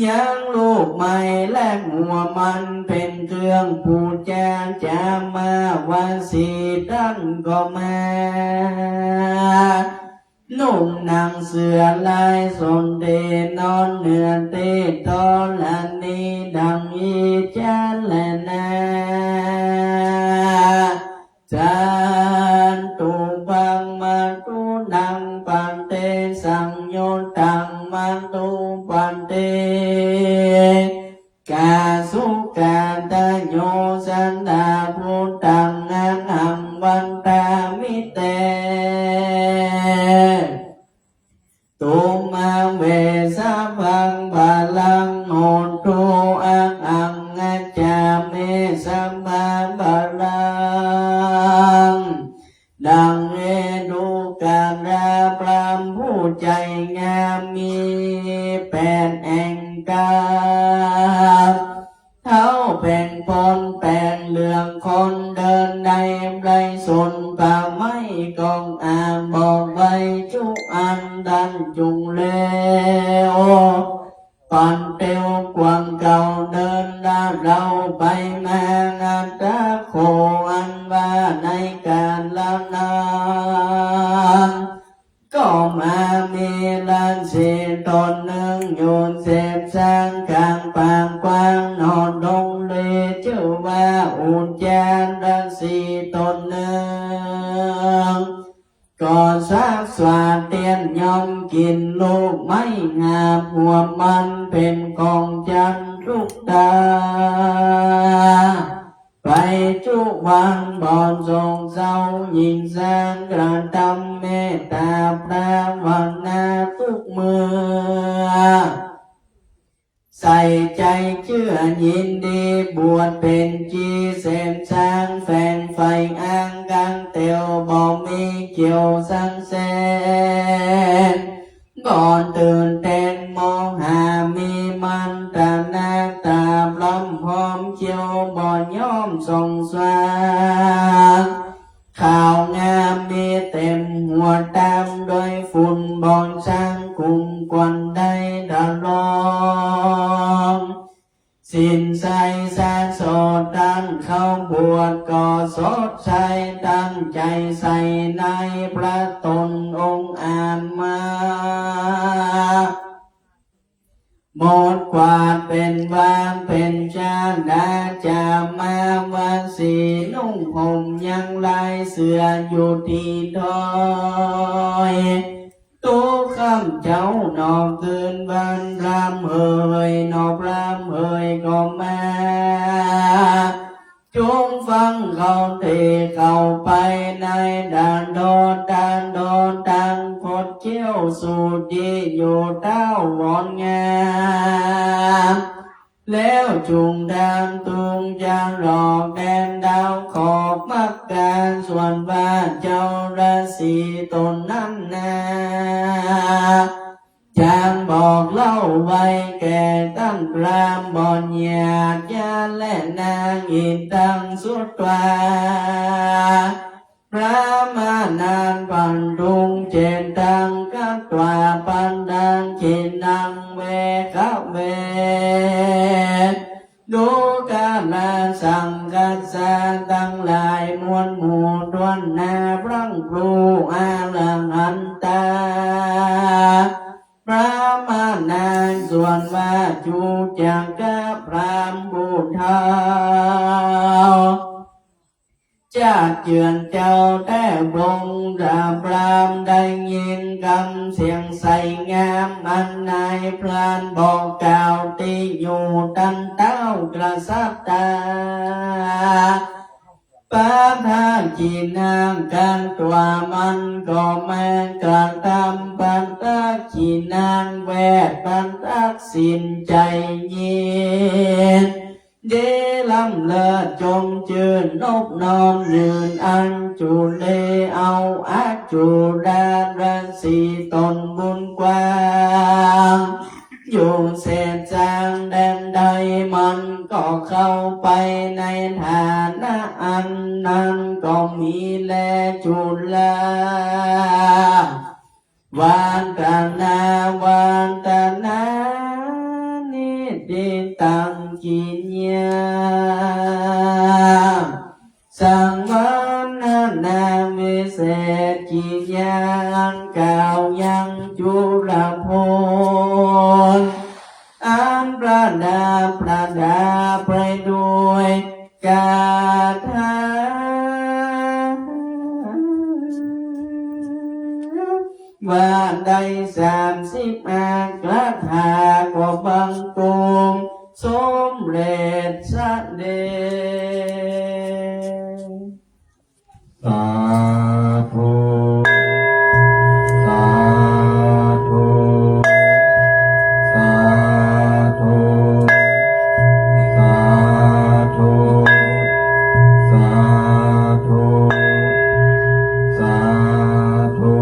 ยังลูกไม้และหัวมันเป๋นเครื่องปู๋จา จามาวสีต้านก็มา นุ่งหนังเสือลายสนเท นอนเหนือตี้ธรณี ดังนี้จะแลนา จันตุ บังมะตุ นัง ปันเต สังยุตตัง มะตุ ปันเต กาสุกาตะโย สัตถา พุตตัง อะหัง วันทามิ เต ตุมะเวสะภัง บาลัง โหนตุ อะหัง ยัจจามิ สัพพะ บาลัง ดังเหตุ กาละ พราหมณ์ผู้ใจ๋งาม มีแปดแห่ง กาบเท้าแป๋งปนแป๋งเหลือง คนเดินในไพรสน ป่าไม้กองอาบ บอกไว้จุอัน ต้านจุ่งเลว ปันเตียวกวางเก่า เดินละเลาไปมา นัตถะโข อันว่าในก๋าละนั้น ก็มามีฤๅษีต๋นนึ่ง อยู่เสพสางก๋างป่ากว้างหนอ ดงเล จื้อว่าอุจจาฤๅษีต๋นนึ่ง ก็สักสวาเตียน ย่อมกิ๋นลูกไม้หาบ หัวมันเป๋นของฉันตุ๊กตา ไปจุวันบ่โศกเศร้า ยิ่งสร้างกระทำเมตตา ภาวนาทุกเมื่อ ใส่ใจ๋เจื้อยินดี บวชเป๋นชี เสพสางแฝงใฝ่ อ้างกังเตียว บ่มีเกี่ยวสังเสริญ บ่ตื่นเต้นโมหะ มีมันตนะตาพร่ำพร้อมเจียว บ่ยอมส่องสว่าง ขาวงามมีเต็มหัว ตามด้วยฝุ่นบ่อนสร้าง กลุ่มควันได้ทะลอง ศีลใสสะโสด ต้านเข้าบวชก็สดใส ตั้งใจ๋ใส่ในพระต๋นองค์อาจมา หมดกวาดเป๋นวางเป๋นชาดา จามาวสี นุ่งห่มยังลายเสืออยู่ตี้ถ้อย ตุ๊กค่ำเจ๊าหนอ คืนวันพร่ำเหยหนอ พร่ำเหยก็มา จงฟังเขาเทศน์เข้าไปในดาดอ ดาดอ ตังคดเคี้ยวสูตรตี้อยู่เต๊าหวอนงาม แล้วจุ่งดางตุงจะหลอกแดนดาวขอบมักกา ส่วนว่าเจ้าฤๅษีต๋นนั้นนา จางบอกเล่าไว้แก่ต้านพราหมณ์บ่อนหยาด ยะและนาง อิทังสุตวา พราหมณันตันตุง เจตังคัตวา ปัณฑัง ขิณัง เวคะเว ดูกราสังฆาชาติตังหลายมวลหมู่ถ้วนหน้า พระครูอรหันตา พระมหาส่วนว่าจุจักกะพราหมณ์ผู้เฒ่า จะเจือนเจ้าแต๊พระองค์พราหมณ์ได้ยินกำเสียงใสงามอันนายพรานบอกกล่าวตี้อยู่ตันเต๊ากษัตริย์ต๋า ปะทักขิณา กั๋นตั๋วมันก็แม่นกระทำปะทักขิณา แวดปะทักษิณใจ๋ยิน ดีล้ำเลิศจมจื้นนบน้อมยืนอันจุเลเอาอจุราราศีต๋นบุญกว้าง อยู่เสดสางแดนใดมันก็เข้าไปในฐานะอันนั้นก็มีแลจุลา วัฒนา วัฒนา นิติตังกิญญา สังวรรณนาวิเศษกิญญา อันกล่าวยังจุลพล อันประดับประดาไปด้วยคาถา ว่าได้สามสิบห้าคาถาก็บังคมสำเร็จเสด็จ สาธุ สาธุ สาธุ สาธุ สาธุ สาธุ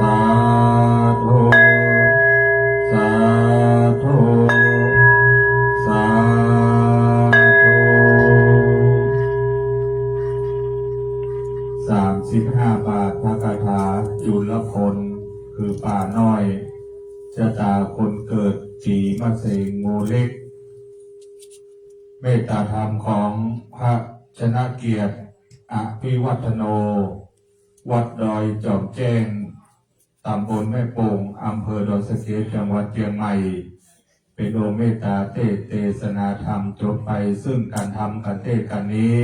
สาธุ สาธุ สาธุ สามสิบห้าปาฐกถา จุลพล คือป๋าน้อย จะต๋าคนเกิดปีมะเสง หมู่เล็ก เมตตาธรรมของพระชนะเกียรติ อภิวัฒโน วัดดอยจอมแจ้ง ต๋ำบลแม่โป่ง อำเภอดอยสะเก็ด จังหวัดเจียงใหม่ เป๋นองค์เมตตาเตสน์เตสนาธรรม จ๋บไปซึ่งก๋านธรรมก๋านเตสน์ก๋านนี้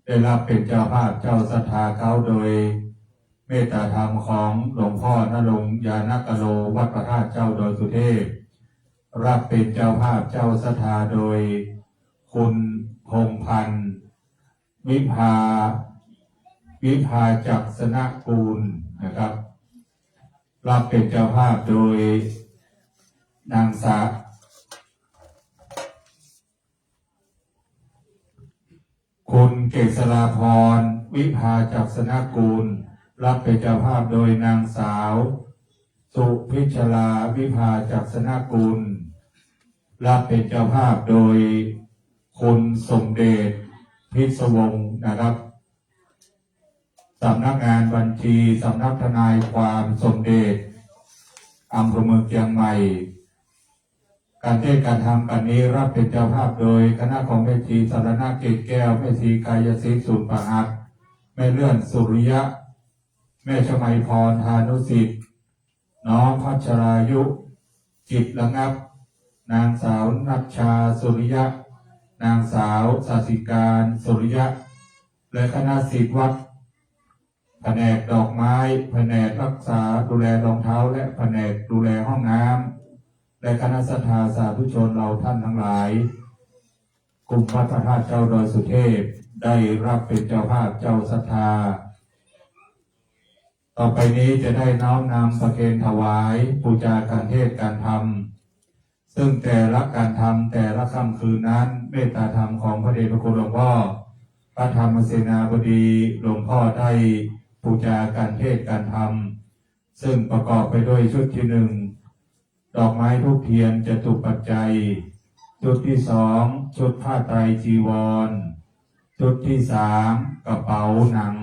ได้ฮับเป๋นเจ้าภาพเจ้าศรัทธาเก๊าโดยเมตตาธรรมของหลวงพ่อนรงค์ ญาณกะโล วัดพระธาตุเจ้าดอยสุเทพ ฮับเป๋นเจ้าภาพเจ้าศรัทธาโดยคุณพงษ์พันธ์ วิภา วิภาจักษณกูลนะครับ ฮับเป๋นเจ้าภาพโดยนางสา คุณเกษราพร วิภาจักษณกูล ฮับเป๋นเจ้าภาพโดยนางสาวสุพิชลา วิภาจักษณกูล ฮับเป๋นเจ้าภาพโดยคุณสมเด็จ พิศวงศ์นะครับ สำนักงานบัญชี สำนักทนายความสมเด็จ อำเภอเมืองเจียงใหม่ ก๋านเตสน์ก๋านธรรมก๋านนี้ฮับเป๋นเจ้าภาพโดยคณะของแม่ชีสรณะ เกตแก้ว แม่ชีกายสิทธิ์ สูนประหัต แม่เลื่อน สุริยะ แม่ชมัยพร ธานุสิทธิ์ น้องพัชรายุ จิตระงับ นางสาวนัชชา สุริยะ นางสาวสาสิการ สุริยะ และคณะศิษย์วัด แผนกดอกไม้ แผนกรักษาดูแลรองเท้า และแผนกดูแลห้องน้ำ และคณะศรัทธาสาธุชนเราท่านทั้งหลาย กลุ่มวัดพระธาตุเจ้าดอยสุเทพ ได้ฮับเป๋นเจ้าภาพเจ้าศรัทธา ต่อไปนี้จะได้น้อมนำประเคนถวาย ปู๋จาก๋านเตสน์ก๋านธรรม ซึ่งแต่ละก๋านธรรมแต่ละค่ำคืนนั้น เมตตาธรรมของพระเดชพระคุณหลวงพ่อ พระธรรมเสนาบดี หลวงพ่อได้ปู๋จาก๋านเตสน์ก๋านธรรม ซึ่งประกอบไปด้วยชุดที่หนึ่ง ดอกไม้ธูปเทียนจตุปัจจัย ชุดที่สอง ชุดผ้าไตรจีวร ชุดที่สาม กระเป๋าหนัง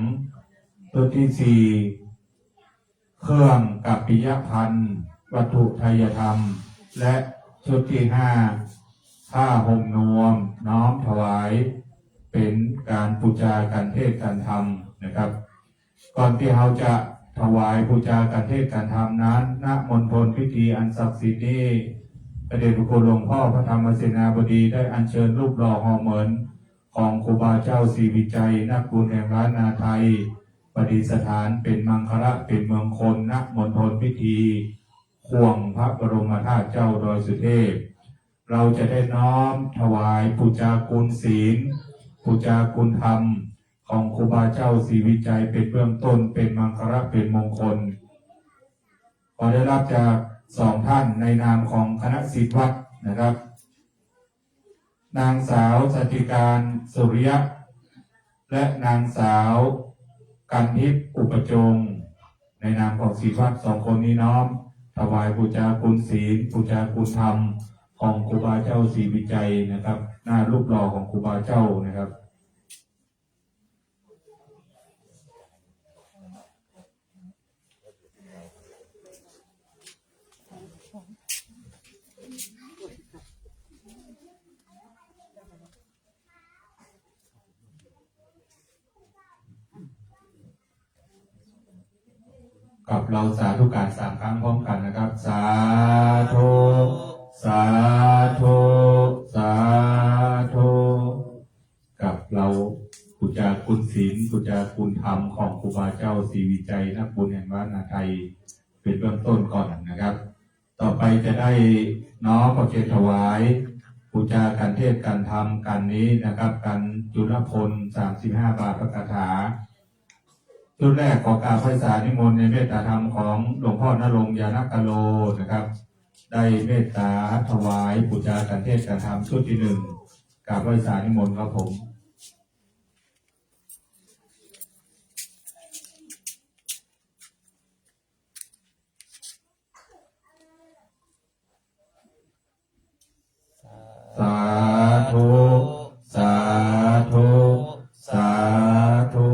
ชุดที่สี่ เครื่องกัปปิยภัณฑ์ วัตถุไทยธรรม และชุดที่ห้า ผ้าห่มนวมน้อมถวาย เป๋นก๋านปู๋จาก๋านเทศน์ก๋านธรรมนะครับ ก่อนตี้เฮาจะถวายปู๋จากานเทศน์การธรรมนั้น ณ มณฑลพิธีอันศักดิ์สิทธิ์นี้ พระเดชพระคุณหลวงพ่อพระธรรมเสนาบดีได้อัญเชิญรูปหล่อห่อเหมือนของครูบาเจ้าศรีวิชัย นักบุญแห่งล้านนาไทย ประดิษฐานเป๋นมังคละเป๋นมงคล ณ มณฑลพิธีข่วงพระบรมธาตุเจ้าดอยสุเทพ เราจะได้น้อมถวายปู๋จากุณศีล ปู๋จากุณธรรม ของครูบาเจ้าศรีวิชัยเป๋นเบื้องต้น เป๋นมังคละ เป๋นมงคล ขอได้รับจากสองท่านในนามของคณะศิษย์วัดนะครับ นางสาวสันติการ สุริยะ และนางสาวกันทิพย์ อุปจง ในนามของศิษย์วัดสองคนนี้น้อมถวายปู๋จากุณศีล ปู๋จากุณธรรมของครูบาเจ้าศรีวิชัยนะครับ หน้ารูปหล่อของครูบาเจ้านะครับ กับเราสาธุการสามครั้งพร้อมกันนะครับ สาธุ สาธุ สาธุ กับเราปู๋จากุณศีล ปู๋จากุณธรรมของครูบาเจ้าศรีวิชัย นักบุญแห่งล้านนาไทย เป๋นเบื้องต้นก่อนนะครับ ต่อไปจะได้น้อมประเคนถวาย ปู๋จากานเทศน์การธรรมกันนี้นะครับ กันจุลพล สามสิบห้า บาทพระคาถา ชุดแรกขอกราบไหว้สานิมนต์ในเมตตาธรรมของหลวงพ่อนรงค์ ญาณกาโลนะครับ ได้เมตตาถวายปู๋จากานเทศน์การธรรมชุดที่หนึ่ง กราบไหว้สานิมนต์ครับผม สาธุ สาธุ สาธุ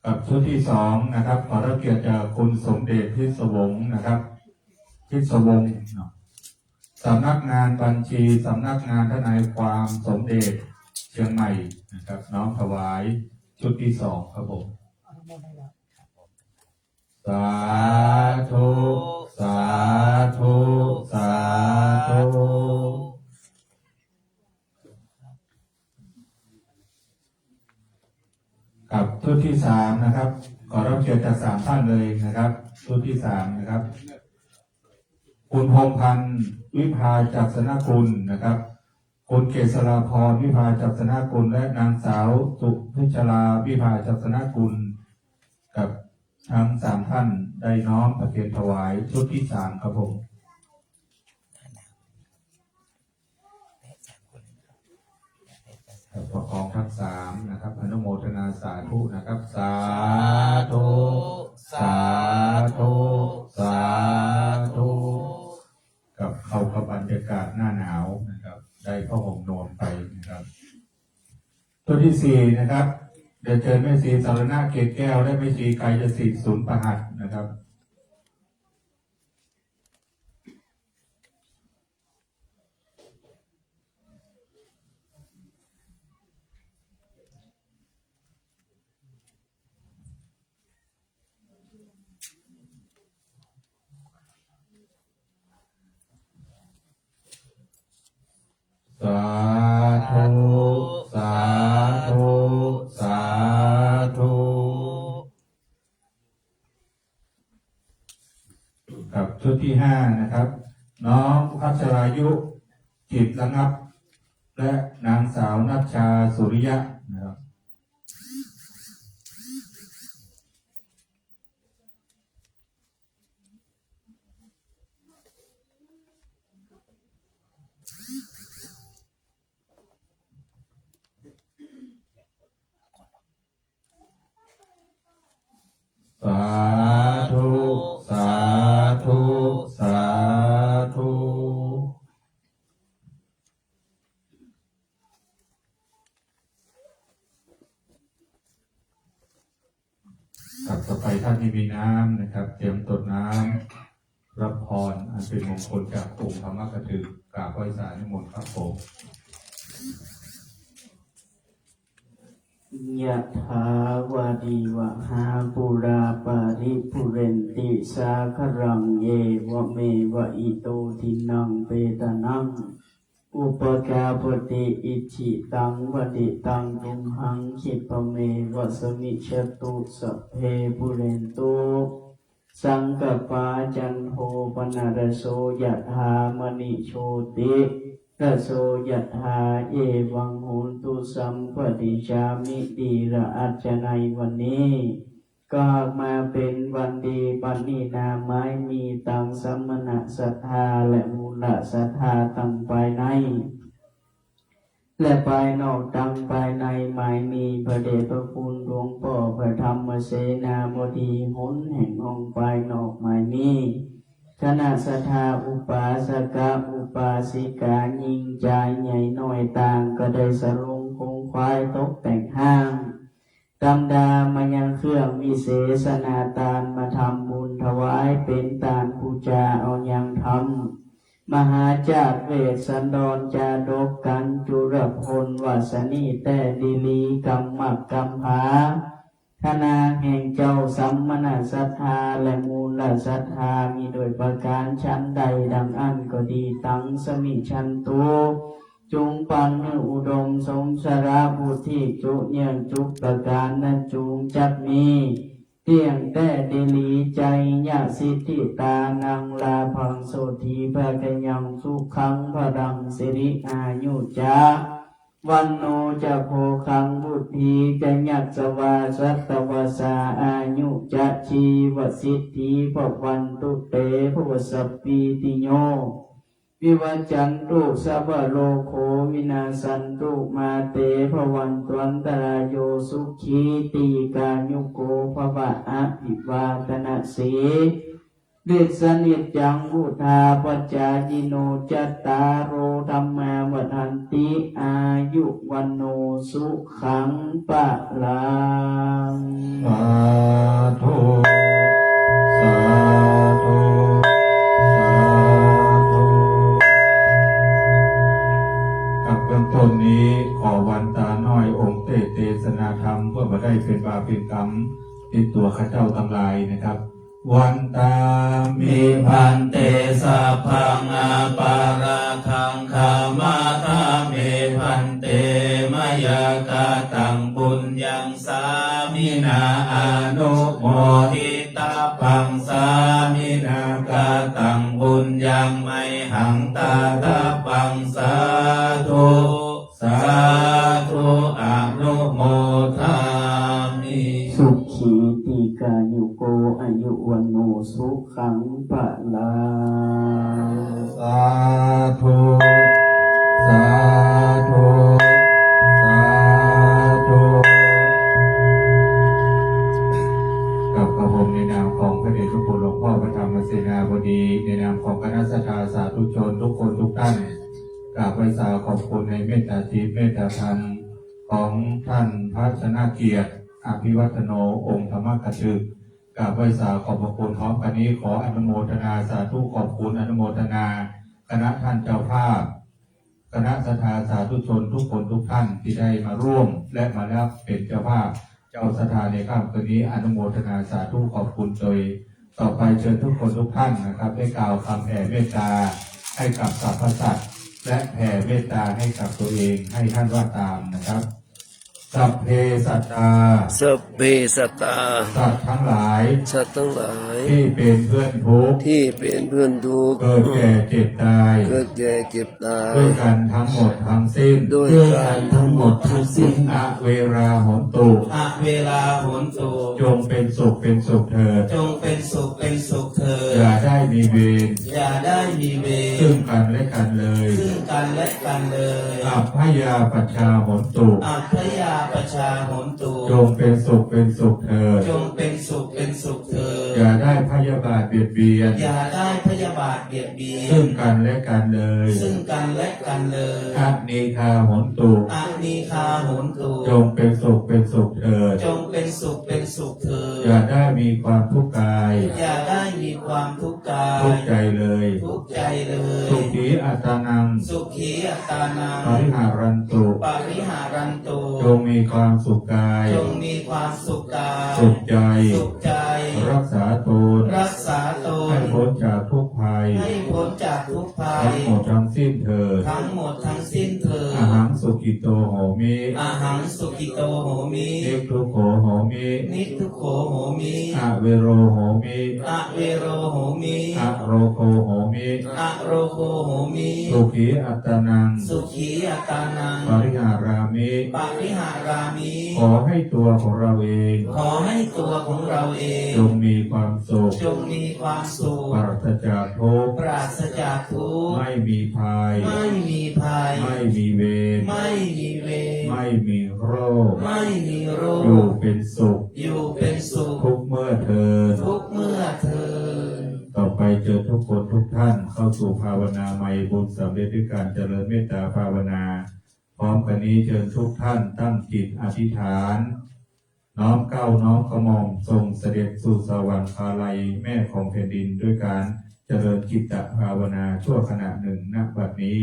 กับชุดที่สองนะครับ ขอรับเกียรติจากคุณสมเด็จ พิศวงศ์นะครับ พิศวงศ์เนาะ สำนักงานบัญชี สำนักงานทนายความสมเด็จเชียงใหม่นะครับ น้อมถวายชุดที่สองครับผม สาธุ สาธุ สาธุ กับชุดที่สามนะครับ ขอรับเกียรติจากสามท่านเลยนะครับ ชุดที่สามนะครับ คุณพงษ์พันธ์ วิภาจักษณกุลนะครับ คุณเกษราพร วิภาจักษณกุล และนางสาวสุพิชลา วิภาจักษณกุล กับทั้งสามท่านได้น้อมประเคนถวายชุดที่สามครับผม ประคองทั้งสามนะครับ อนุโมทนาสาธุนะครับ สาธุ สาธุ สาธุ กับเข้ากับบรรยากาศหน้าหนาวนะครับ ได้ผ้าห่มนวมไปนะครับ ชุดที่สี่นะครับ เดี๋ยวเชิญแม่ชีสรณะ เกตแก้ว และแม่ชีกายสิทธิ์ สุนประหัตถ์นะครับ สาธุ สาธุ สาธุ ครับ ชุดที่ห้านะครับ น้องพัชรายุ จิตระงับ และนางสาวนัชชา สุริยะนะครับ สาธุ สาธุ สาธุ ครับ ต่อไปท่านที่มีน้ำนะครับ เตรียมตรวจน้ำ รับพรอันเป็นมงคลจากองค์ธรรมกถึก กราบไหว้สาธุมนต์ครับผม Yathā vārivahā pūrā paripūrenti sāgaraṃ, evameva ito dinnaṃ petānaṃ upakappati. Icchitaṃ patthitaṃ tumhaṃ khippameva samijjhatu, sabbe pūrentu saṅkappā, cando paṇṇaraso yathā, maṇi jotiraso yathā, evaṃ hotu sabbadā. Icchāmi tirājaññe วันนี้ ก็มาเป็นวันดี ปะหนี้นาไม้มีตัง สมณศรัทธาและมูลศรัทธาตังภายใน และภายนอกตังภายใน หมายมีพระเดชพระคุณหลวงป้อพระธรรมเสนาบดี หนแห่งองค์ภายนอก หมายมีคณะศรัทธาอุปาสกะอุปาสิกา ญิงจายใหญ่น้อยต่าง ก็ได้สรงขงขวายตกแต่งห้าง ต๋ามดามายังเครื่องวิเศษณาตาน มาทำบุญถวายเป๋นตานปู๋จา เอายังธรรม มหาจาติเวสสันดรจาดก กั๋นจุลพล วาสนี แต้ดีลี กำมักกำผา ทนายแห่งเจ้า สมณศรัทธาและมูลศรัทธา มีด้วยประก๋านฉันใดดังอั้นก็ดี ตังสมิจฉันตุ จุ่งปันหื้ออุดมสมสารบุญตี้จุเยื่องจุประก๋านนั้น จุ่งจักมี เตี้ยงแต้ดีลี จัยยะสิทธิตานัง ลาภังโสฏฐีภาคยัง สุขังพลังสิริอายุจะ วัณโณจะโภคัง วุฒีจะยัสสะวา สัตตวัสสาอายุจะ จีวสิทธิภะวันตุเต ภวสัพพีติโย วิวัจจันตุ สัพพะโรโค วินาสสันตุ มาเต ภะวันตวันตะราโย สุขี ตีฆายุโก ภะวะ อภิวาทะนะสี ลิสสะเนจจัง วุฑฒาปะจายิโน จัตตาโร ธัมมา วัฑฒันติ อายุ วัณโณ สุขัง พะลัง สาธุ สาธุ สาธุ ครับ เบื้องต้นนี้ขอวันตาน้อยองค์เต้เตสนาธรรม เพื่อบ่ได้เป๋นบาปเป๋นกรรม ติดตั๋วข้าเจ้าตังหลายนะครับ วันตามิ ภันเต สัพพัง อปาราธัง ขะมาทามิ ภันเต มะยากะตัง ปุญญัง สามินา อนุโมทิตะปัง สามินากะตัง ปุญญัง มะยหัง ตะตะปัง สาธุ สาธุ อนุโมทามิ สุขี ตีฆายุโก อายุ วัณโณ สุขัง พะลัง สาธุ สาธุ สาธุ ครับ กระผมในนามของพระเดชพระคุณหลวงป้อพระธรรมเสนาบดี ในนามของคณะศรัทธาสาธุชนทุกคนทุกท่าน กราบไหว้สาขอบคุณในเมตตาจิตเมตตาธรรมของท่านพระชนะเกียรติ อภิวัฒโน องค์ธรรมกถึก กราบไหว้สาขอบพระคุณ พร้อมกั๋นนี้ขออนุโมทนาสาธุขอบคุณ อนุโมทนาคณะท่านเจ้าภาพ คณะศรัทธาสาธุชนทุกคนทุกท่านตี้ได้มาร่วมและมารับเป๋นเจ้าภาพ เจ้าศรัทธาในค่ำคืนนี้ อนุโมทนาสาธุขอบคุณโดย ต่อไปเชิญทุกคนทุกท่านนะครับ ได้กล่าวคำแผ่เมตตาให้กับสรรพสัตว์ และแผ่เมตตาให้กับตัวเอง ให้ท่านว่าตามนะครับ สัพเพสัตตา สัพเพสัตตา สัตว์ทั้งหลาย สัตว์ทั้งหลาย ตี้เป๋นเปื้อนทุกข์ ตี้เป๋นเปื้อนทุกข์ เกิดแก่เจ็บตาย เกิดแก่เจ็บตาย ด้วยกั๋นทั้งหมดทั้งสิ้น ด้วยกั๋นทั้งหมดทั้งสิ้น อเวราโหนตุ อเวราโหนตุ จงเป็นสุขเป็นสุขเถิด จงเป็นสุขเป็นสุขเถิด อย่าได้มีเวร อย่าได้มีเวร ซึ่งกั๋นและกั๋นเลย ซึ่งกั๋นและกั๋นเลย อัพพยาปัชชาโหนตุ อัพพยา ปชาโหนตุ จงเป็นสุขเป็นสุขเถิด จงเป็นสุขเป็นสุขเถิด อย่าได้พยาบาทเบียดเบียน อย่าได้พยาบาทเบียดเบียน ซึ่งกันและกันเลย ซึ่งกันและกันเลย อะนีฆาโหนตุ อะนีฆาโหนตุ จงเป็นสุขเป็นสุขเถิด จงเป็นสุขเป็นสุขเถิด อย่าได้มีความทุกข์กาย อย่าได้มีความทุกข์กาย ทุกข์ใจเลย ทุกข์ใจเลย สุขีอัตตานัง สุขีอัตตานัง ปริหารันตุ ปริหารันตุ จงมีความสุขกาย จงมีความสุขกาย สุขใจ สุขใจ รักษาตน รักษาตน ให้พ้นจากทุกข์ภัย ให้พ้นจากทุกข์ภัย ทั้งหมดทั้งสิ้นเถิด ทั้งหมดทั้งสิ้นเถิด อะหังสุขิโตโหมิ อะหังสุขิโตโหมิ นิกขุโขโหมิ นิกขุโขโหมิ อะเวโรโหมิ อะเวโรโหมิ อะโรโคโหมิ อะโรโคโหมิ สุขีอัตตานัง สุขีอัตตานัง ปริหารามิ ปริหารามิ ขอให้ตัวของเราเอง ขอให้ตัวของเราเอง จงมีความสุข จงมีความสุข ปราศจากทุกข์ ปราศจากทุกข์ ไม่มีภัย ไม่มีภัย ไม่มีเวร ไม่มีเวร ไม่มีโรค ไม่มีโรค อยู่เป็นสุข อยู่เป็นสุข ทุกเมื่อเทอญ ทุกเมื่อเทอญ ต่อไปเชิญทุกคนทุกท่านเข้าสู่ภาวนาใหม่ บุญสำเร็จด้วยการเจริญเมตตาภาวนา พร้อมกันนี้เชิญทุกท่านตั้งจิตอธิษฐาน น้อมเกล้าน้อมกระหม่อมส่งเสด็จสู่สวรรคาลัยแม่ของแผ่นดิน ด้วยการเจริญจิตตภาวนาชั่วขณะหนึ่ง ณ บัดนี้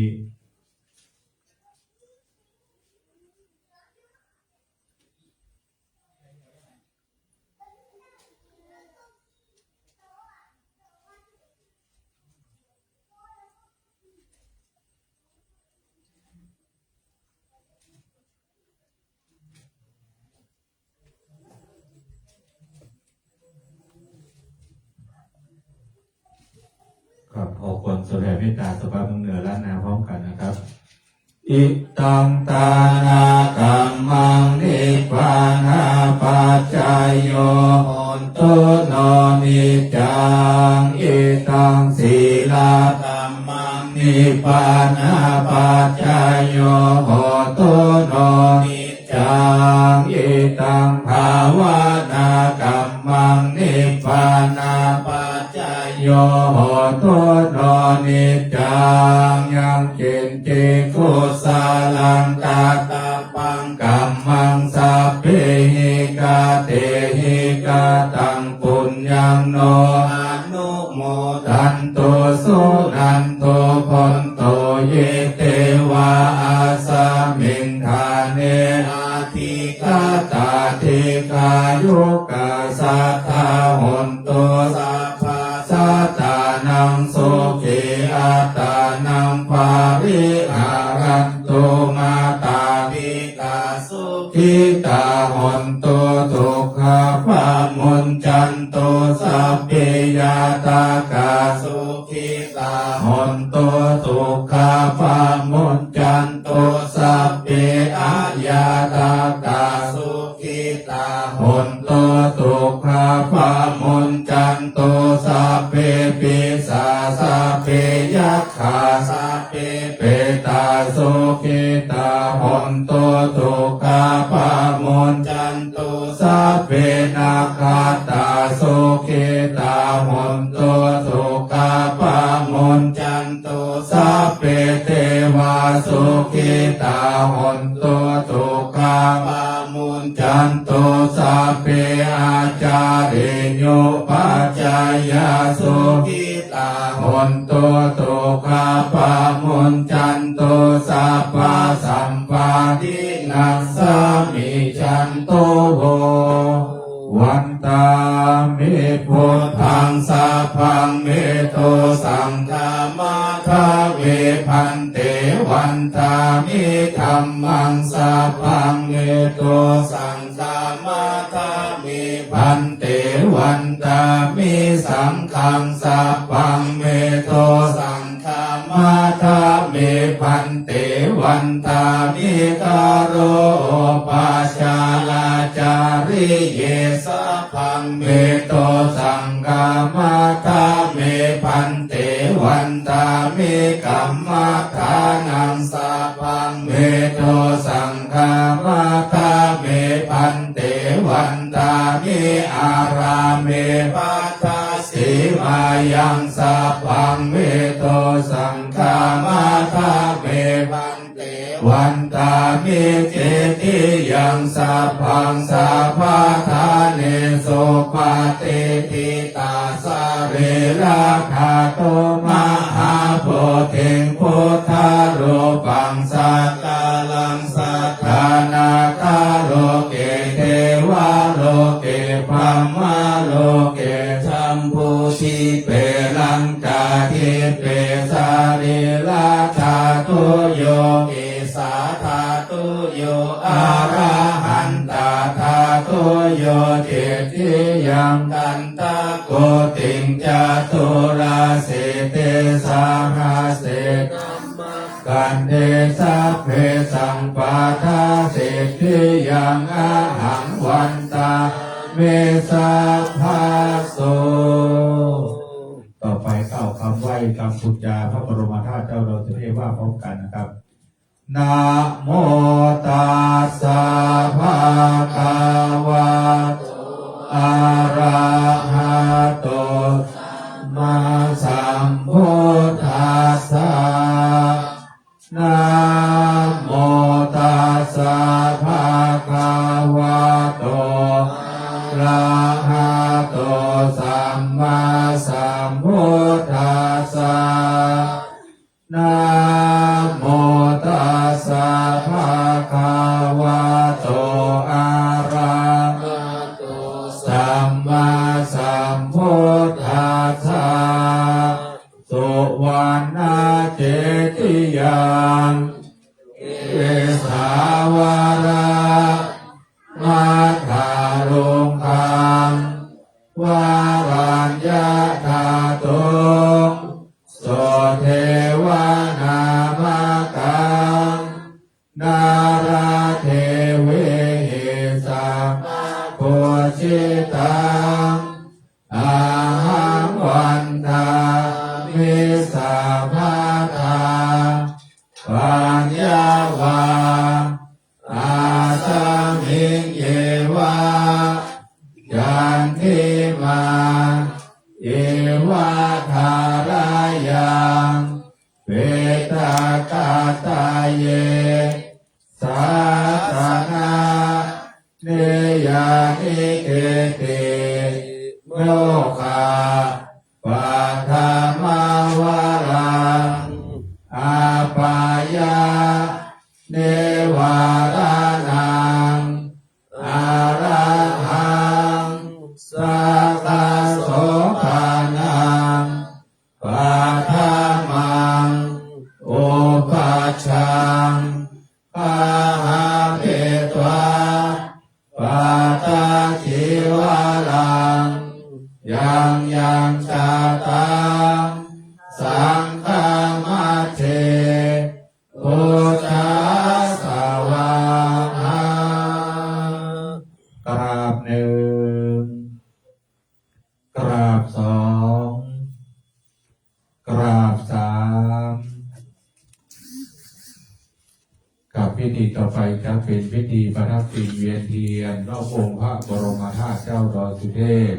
ครับ ขอควรสวดแผ่เมตตาสภาพเมืองเหนือล้านนาพร้อมกันนะครับ Idaṃ dānakammaṃ nibbānapaccayo hontu no niccaṃ. Idaṃ sīlakammaṃ nibbānapaccayo hontu no niccaṃ. Idaṃ bhāvanākammaṃ nibbānapaccayo hontu no niccaṃ. Yaṃ kiñci kusalaṃ katabbaṃ kammaṃ sabbehi katehi kataṃ puññaṃ no anumodantu suṇantu bhonto ye devā asmiṃ ṭhāne adhigatā dīghāyukā sadā hontu sabbasattānaṃ sukhī attānaṃ pariharantu. Mātā pitā sukhitā hontu dukkhā pamuñcantu sabbe ñātakā sukhitā hontu dukkhā pamuñcantu sabbe aññātakā sukhitā hontu dukkhā pamuñcantu sabbe pisā sabbe yakkhā sabbe petā sukhitā hontu dukkhā pamuñcantu sabbe nakkhattā sukhitā hontu dukkhā pamuñcantu sabbe devā sukhitā hontu dukkhā pamuñcantu sabbe ācariyupajjhāyā sukhitā hontu dukkhā pamuñcantu sabbasampattīnaṃ samijjhantu vo. Vandāmi buddhaṃ sabbaṃ me dosaṃ khamatha me bhante. Vandāmi dhammaṃ sabbaṃ me dosaṃ khamatha me bhante. Vandāmi saṅghaṃ sabbaṃ me dosaṃ khamatha me bhante. Vandāmi garo upajjhārācariye sabbaṃ me dosaṃ khamatha me bhante. Vandāmi kammaṭṭhānaṃ sabbaṃ me dosaṃ khamatha Yang sabbaṃ vedo saṅghamātha me bhante vandāmi cetiyaṃ sabbaṃ sabbaṭṭhānesu patiṭṭhitā sarīradhātu mahābodhiṃ buddharūpaṃ sakalaṃ satthā nāgaloke devaloke brahmaloke jambudīpe laṅkādīpe sarīradhātuyo kesādhātuyo arahantadhātuyo cetiyaṃ dan takoṭiṃ caturāsītisahasse dhammakkhandhe sabbesaṃ pattasiddhiyaṃ ahaṃ vandāmi sabbaso. ต่อไปกล่าวคำไหว้กำปู๋จาพระบรมธาตุเจ้าดอยสุเทพว่าพร้อมกันนะครับ Namo tassa bhagavato arahato sammāsambuddhassa. Namo tassa bhagavato arahato sammāsambuddhassa. Namo tassa bhagavato arahato sammāsambuddhassa. Suvaṇṇacetiyaṃ kesāvaramataruṅgaṃ varaññadhātuṃ sudevanāmakam nāḷāgiriṃ sammabhujitaṃ ahaṃ vandāmi sabbadā. Paññāvā asmiṃ yeva candimā iva tharayaṃ petakattaye sāsane niyyānike ti mokkhapathimavaraṃ apāyanivāraṇaṃ arahaṃ sakko-ṭṭhānaṃ paṭhamaṃ upajjhaṃ bhāvetvā pattacīvaraṃ yaṃ yaṃ jātaṃ saṅghamajjhe pūjāsvāhā. กราบหนึ่ง กราบสอง กราบสาม กับพิธีต่อไปจะเป๋นพิธีประทักษิณเวียนเทียนรอบองค์พระบรมธาตุเจ้าดอยสุเทพ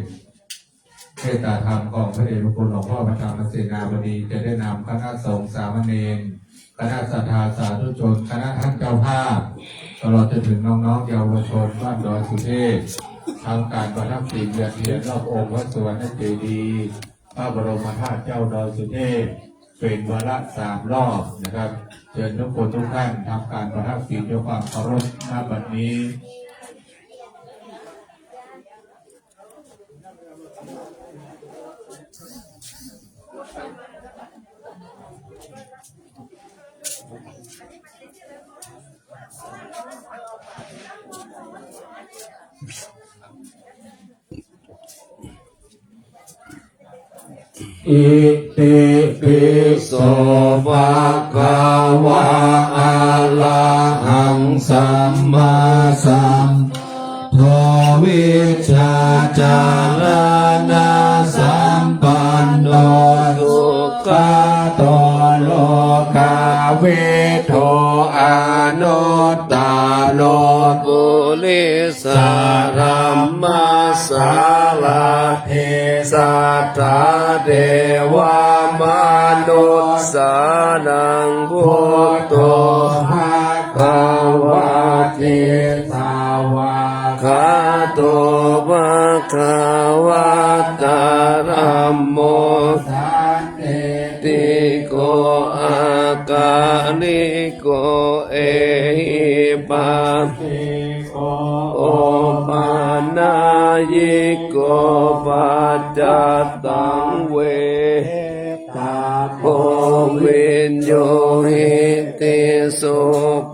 เมตตาธรรมของพระเดชพระคุณหลวงพ่อพระธรรมเสนาบดี จะได้นำคณะสงฆ์สามเณร คณะศรัทธาสาธุชน คณะท่านเจ้าภาพ ตลอดจนถึงน้องๆเยาวชนบ้านดอยสุเทพ ทำการประทักษิณเวียนเทียนรอบองค์พระสุวรรณเจดีย์ พระบรมธาตุเจ้าดอยสุเทพ เป๋นวันละสามรอบนะครับ เชิญทุกคนทุกท่านทำการประทักษิณด้วยความเคารพ ณ บัดนี้ Iti pi so bhagavā arahaṃ sammāsambuddho vijjācaraṇasampanno sugato lokavidū anuttaro puri- sadammasārathi satthā devamanussānaṃ buddho bhagavāti. Svākkhāto bhagavatā dhammo sandiṭṭhiko akāliko ehipassiko opanayiko paccattaṃ veditabbo viññūhīti. Supaṭipanno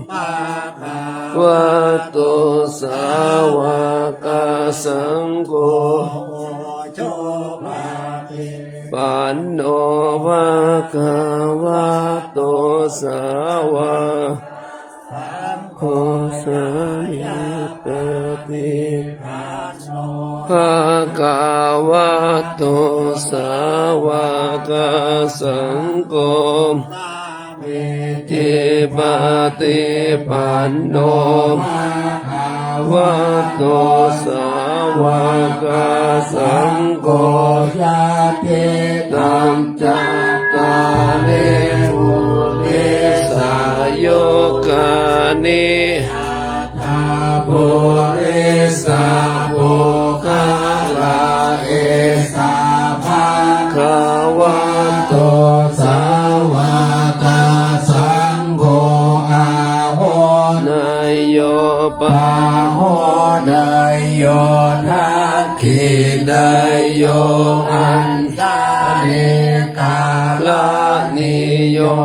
bhagavato sāvakasaṅgho, ujupaṭipanno bhagavato sāvakasaṅgho, sāmīcipaṭipanno bhagavato sāvakasaṅgho, sāmīcipaṭipanno bhagavato sāvakasaṅgho, yadidaṃ cattāri purisayugāni aṭṭha purisapuggalā, esa bhagavato sāvakasaṅgho, āhuneyyo pāhuneyyo dakkhiṇeyyo añjalikaraṇīyo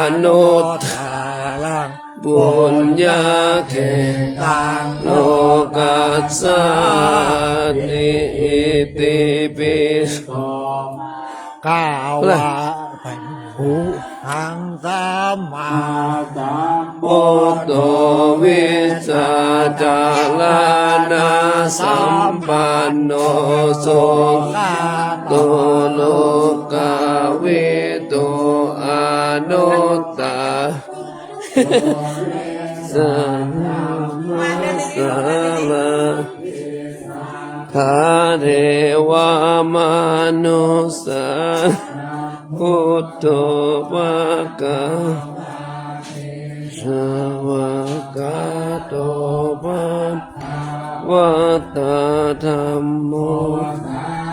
anuttaraṃ puññakkhettaṃ lokassāti. Itipi so bhagavā arahaṃ sammāsambuddho vijjācaraṇasampanno sugato lokavidū anuttaro purisadammasārathi satthā devamanussānaṃ buddho bhagavāti. Svākkhāto bhagavatā dhammo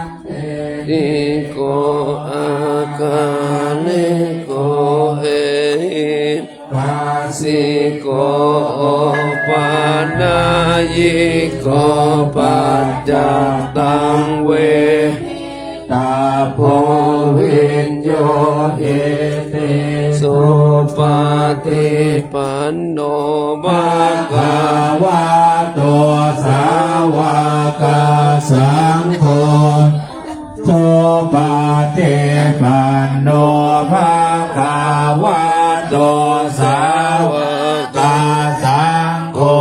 sandiṭṭhiko akāliko ehipassiko opanayiko paccattaṃ veditabbo viññūhīti. Supaṭipanno bhagavato sāvakasaṅgho, ujupaṭipanno bhagavato sāvakasaṅgho,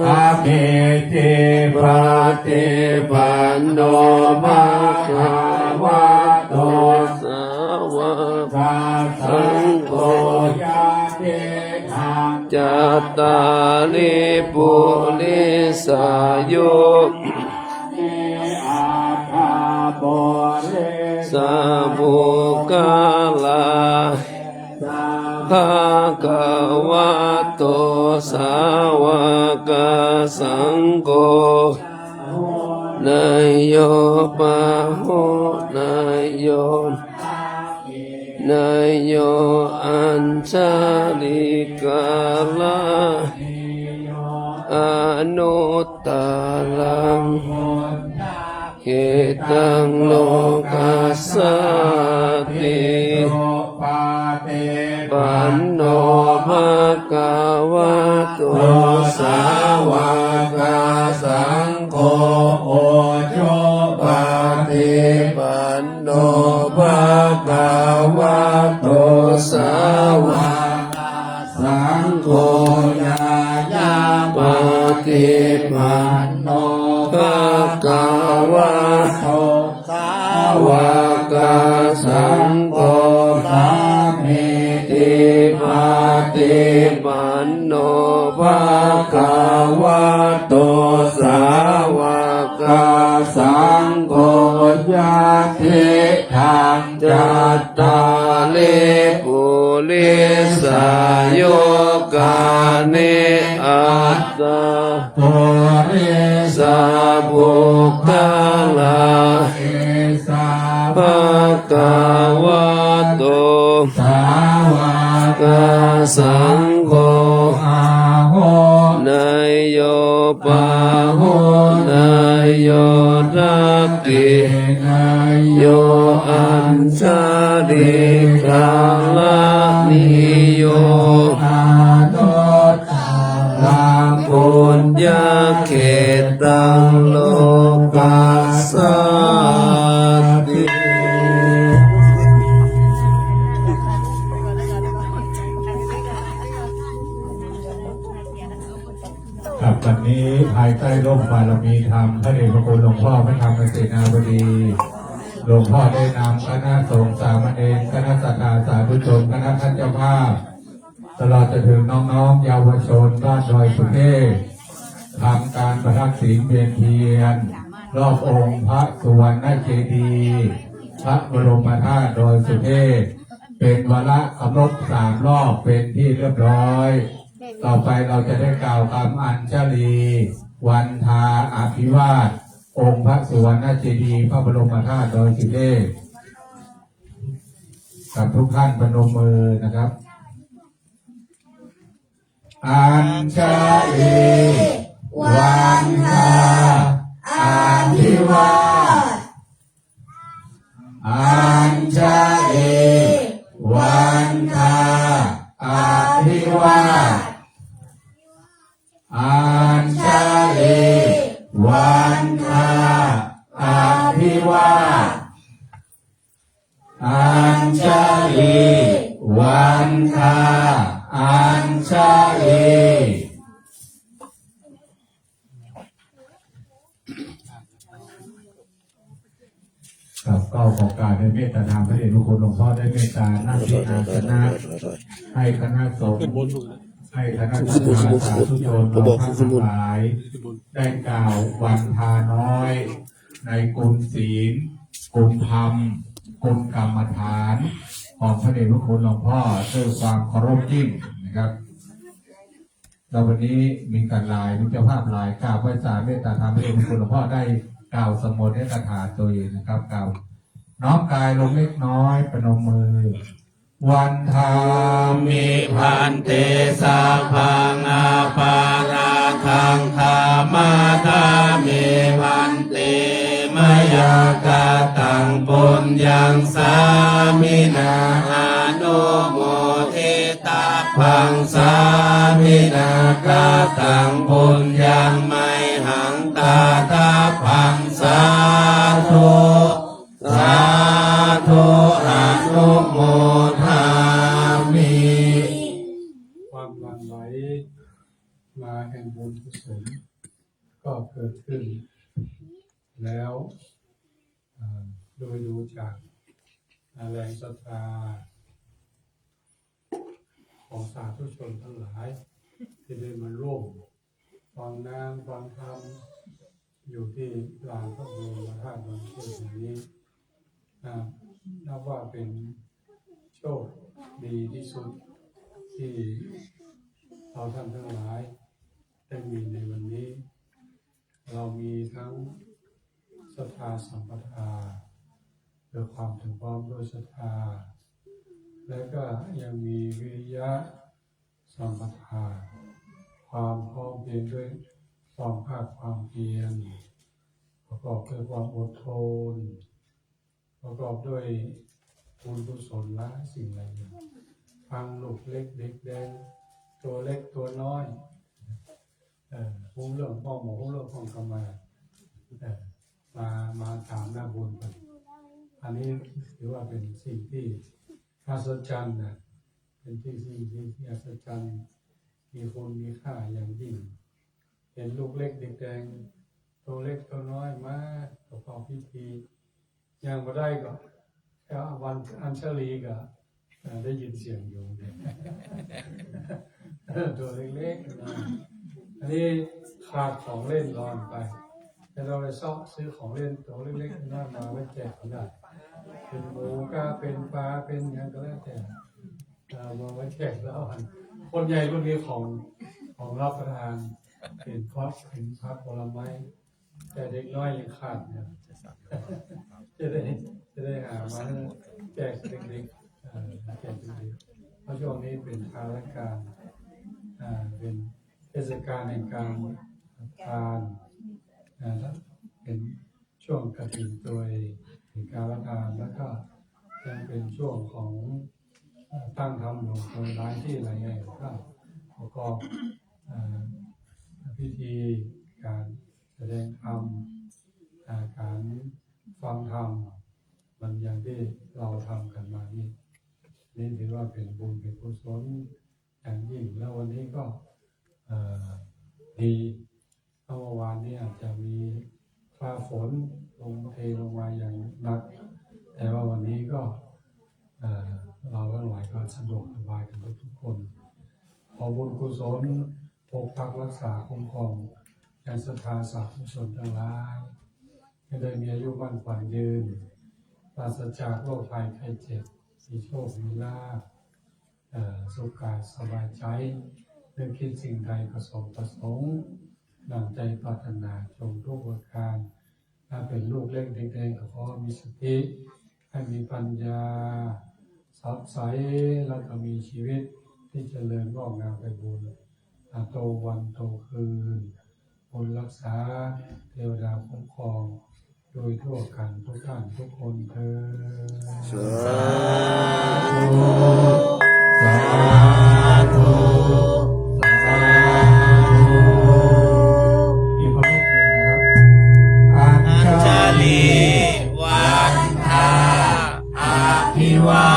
sāmīcipaṭipanno bhagavato sāvakasaṅgho, yadidaṃ cattāri purisayugāni aṭṭha purisapuggalā, esa bhagavato sāvakasaṅgho, āhuneyyo pāhuneyyo dakkhiṇeyyo añjalikaraṇīyo anuttaraṃ puññakkhettaṃ lokassāti. Supaṭipanno bhagavato sāvakasaṅgho, ujupaṭipanno bhagavato sāvakasaṅgho, ñāyapaṭipanno bhagavato sāvakasaṅgho, sāmīcipaṭipanno bhagavato sāva สังโฆ ยะถิ ธัง จัตตาริ ปุริสายุกานิ อัตตา ปุริสาปุคคลา เอสา ภะคะวะโต สาวกสังโฆ อาหุ เนยโย ปาหุเนยโย ทักขิเนยโย อัญชลีกรณีโย อนุตตรังปุญญเขตตัง โลกัสสันติ ครับ วันนี้ภายใต้ร่มบารมีธรรม พระเดชพระคุณหลวงพ่อพระธรรมเสนาบดี หลวงพ่อได้นำคณะสงฆ์สามเณร คณะศรัทธาสาธุชน คณะท่านเจ้าภาพ ตลอดจนถึงน้องๆ เยาวชนบ้านดอยสุเทพ ทำการประทักษิณเวียนเทียน รอบองค์พระสุวรรณเจดีย์ พระบรมธาตุดอยสุเทพ เป็นวาระครบสามรอบเป็นที่เรียบร้อย ต่อไปเราจะได้กล่าวคำอัญชลี วันทาอภิวาท องค์พระสุวรรณเจดีย์ พระบรมธาตุดอยสุเทพ กับทุกท่านพนมมือนะครับ อัญชลี วันทา อภิวาท อัญชลี วันทา อภิวาท อัญชลี วันทา อภิวาท อัญชลี วันทา อัญชลี ครับ ก็ขอกราบในเมตตาธรรม พระเดชพระคุณหลวงพ่อได้เมตตานั่งที่อาสนะ ให้คณะสงฆ์ ให้คณะศรัทธาสาธุชนเราท่านทั้งหลาย ได้กล่าววันทาน้อย ในคุณศีล คุณธรรม คุณกรรมฐาน ของพระเดชพระคุณหลวงพ่อ ด้วยความเคารพยิ่งนะครับ แล้ววันนี้มีกันหลาย มีเจ้าภาพหลาย กราบไหว้สาเมตตาธรรม พระเดชพระคุณหลวงพ่อได้กล่าวสงวนคาถาตัวเองนะครับ กล่าวน้อมกายลงเล็กน้อย ประนมมือ วันทามิ ภันเต สัพพัง อปาราธัง ขมาทามิ ภันเต มะยา กะตัง ปุญญัง สามินา อนุโมทิตัพพัง สามินา กะตัง ปุญญัง มะยหัง ตาทัพพัง สาธุ สาธุ อนุโมทามิ ความหลั่งไหลมาแห่งบุญกุศลก็เกิดขึ้นแล้ว อ่า โดยดูจากแรงศรัทธาของสาธุชนทั้งหลายที่ได้มาร่วม ฟังน้ำฟังธรรมอยู่ที่ลานพระบรมธาตุดอยสุเทพแห่งนี้ อ่า นับว่าเป็นโชคดีที่สุดที่เราท่านทั้งหลายได้มีในวันนี้ เรามีทั้งศรัทธาสัมปทา คือความถึงพร้อมด้วยศรัทธา และก็ยังมีวิริยะ สัมปทา ความพร้อมเพียงด้วยความภาคความเพียร ประกอบด้วยความอดทน ประกอบด้วยบุญกุศลหลายสิ่งหลายอย่าง ทั้งลูกเล็กเด็กแดง ตัวเล็กตัวน้อย เอ่อ ฮู้เรื่องพ่อง บ่ฮู้เรื่องพ่องกำมา เอ่อ มา มาตามหน้าบุญกัน อันนี้ถือว่าเป็นสิ่งที่อัศจรรย์นะ เป็นที่ สิ่งที่ ที่อัศจรรย์ มีคุณมีค่าอย่างยิ่ง เห็นลูกเล็กเด็กแดง ตัวเล็กตัวน้อยมาประกอบพิธี ย่างบ่ได้ก็ ก็วันอัญชลีก็ เอ่อ ได้ยินเสียงอยู่ ตัวเล็กๆนะ อันนี้ขาดของเล่นรอนไป แล้วเฮาไปเซาะซื้อของเล่นโตเล็กๆ น้อยๆ มาไว้แจกก็ได้ เป๋นหมูก้า เป๋นป๋า เป๋นหยังก็แล้วแต่ เอ่อ มาไว้แจกแล้ว คนใหญ่รุ่นนี้ของ ของรับประทาน เป๋นครก เป๋นผักผลไม้ แต่เด็กน้อยยังขาดอยู่ จะได้ จะได้หามาแจกเด็กๆ เอ่อ แจกเด็กๆ เพราะช่วงนี้เป๋นเทศกาล อ่า เป๋นเทศกาลแห่งการทาน อ่า เป๋นช่วงกฐินโตย เป๋นการทาน แล้วก็ยังเป๋นช่วงของ เอ่อ ตั้งธรรมหลวงโตย หลายตี้หลายแห่งก็ประกอบ เอ่อ พิธีการแสดงธรรม อ่า การฟังธรรม เหมือนอย่างตี้เฮาทำกั๋นมานี่ นี่ถือว่าเป๋นบุญเป๋นกุศลอย่างยิ่ง แล้ววันนี้ก็ เอ่อ ดี เพราะเมื่อวานนี้อาจจะมีฟ้าฝนลงเทลงมาอย่างหนัก แต่ว่าวันนี้ก็ เอ่อ เฮาตังหลายก็สะดวกสบายกั๋นทุกๆ คน ขอบุญกุศลปกปักรักษาคุ้มครองยังศรัทธาสาธุชนตังหลาย หื้อได้มีอายุมั่นขวัญยืน ปราศจากโรคภัยไข้เจ็บ มีโชคมีลาภ เอ่อ สุขกายสบายใจ๋ นึกคิดสิ่งใดก็สมประสงค์ ดั่งใจ๋ปรารถนาจงทุกประก๋าน ถ้าเป๋นลูกเล็กเด็กแดงก็ขอมีสติ หื้อมีปัญญา สดใส แล้วก็มีชีวิตตี้เจริญงอกงามไปบู๋ อ่า โตวันโตคืน บุญรักษา เทวดาคุ้มครอง โดยทั่วกั๋นทุกต้านทุกคนเทอญ สาธุ สาธุ สาธุ อีกรอบหนึ่งนะครับ อัญชลี วันทา อภิวา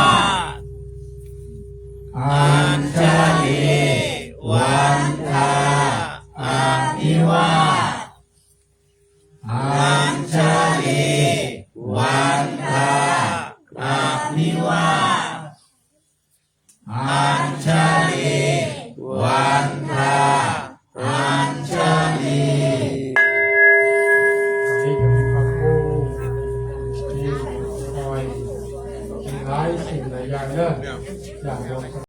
ท อัญชลี วันทา อภิวาท อัญชลี วันทา อภิวาท อัญชลี วันทา อัญชลี นี่ก็มีความรู้ มีรอย มีหลายสิ่งหลายอย่างเนอะ อย่างเดียวกัน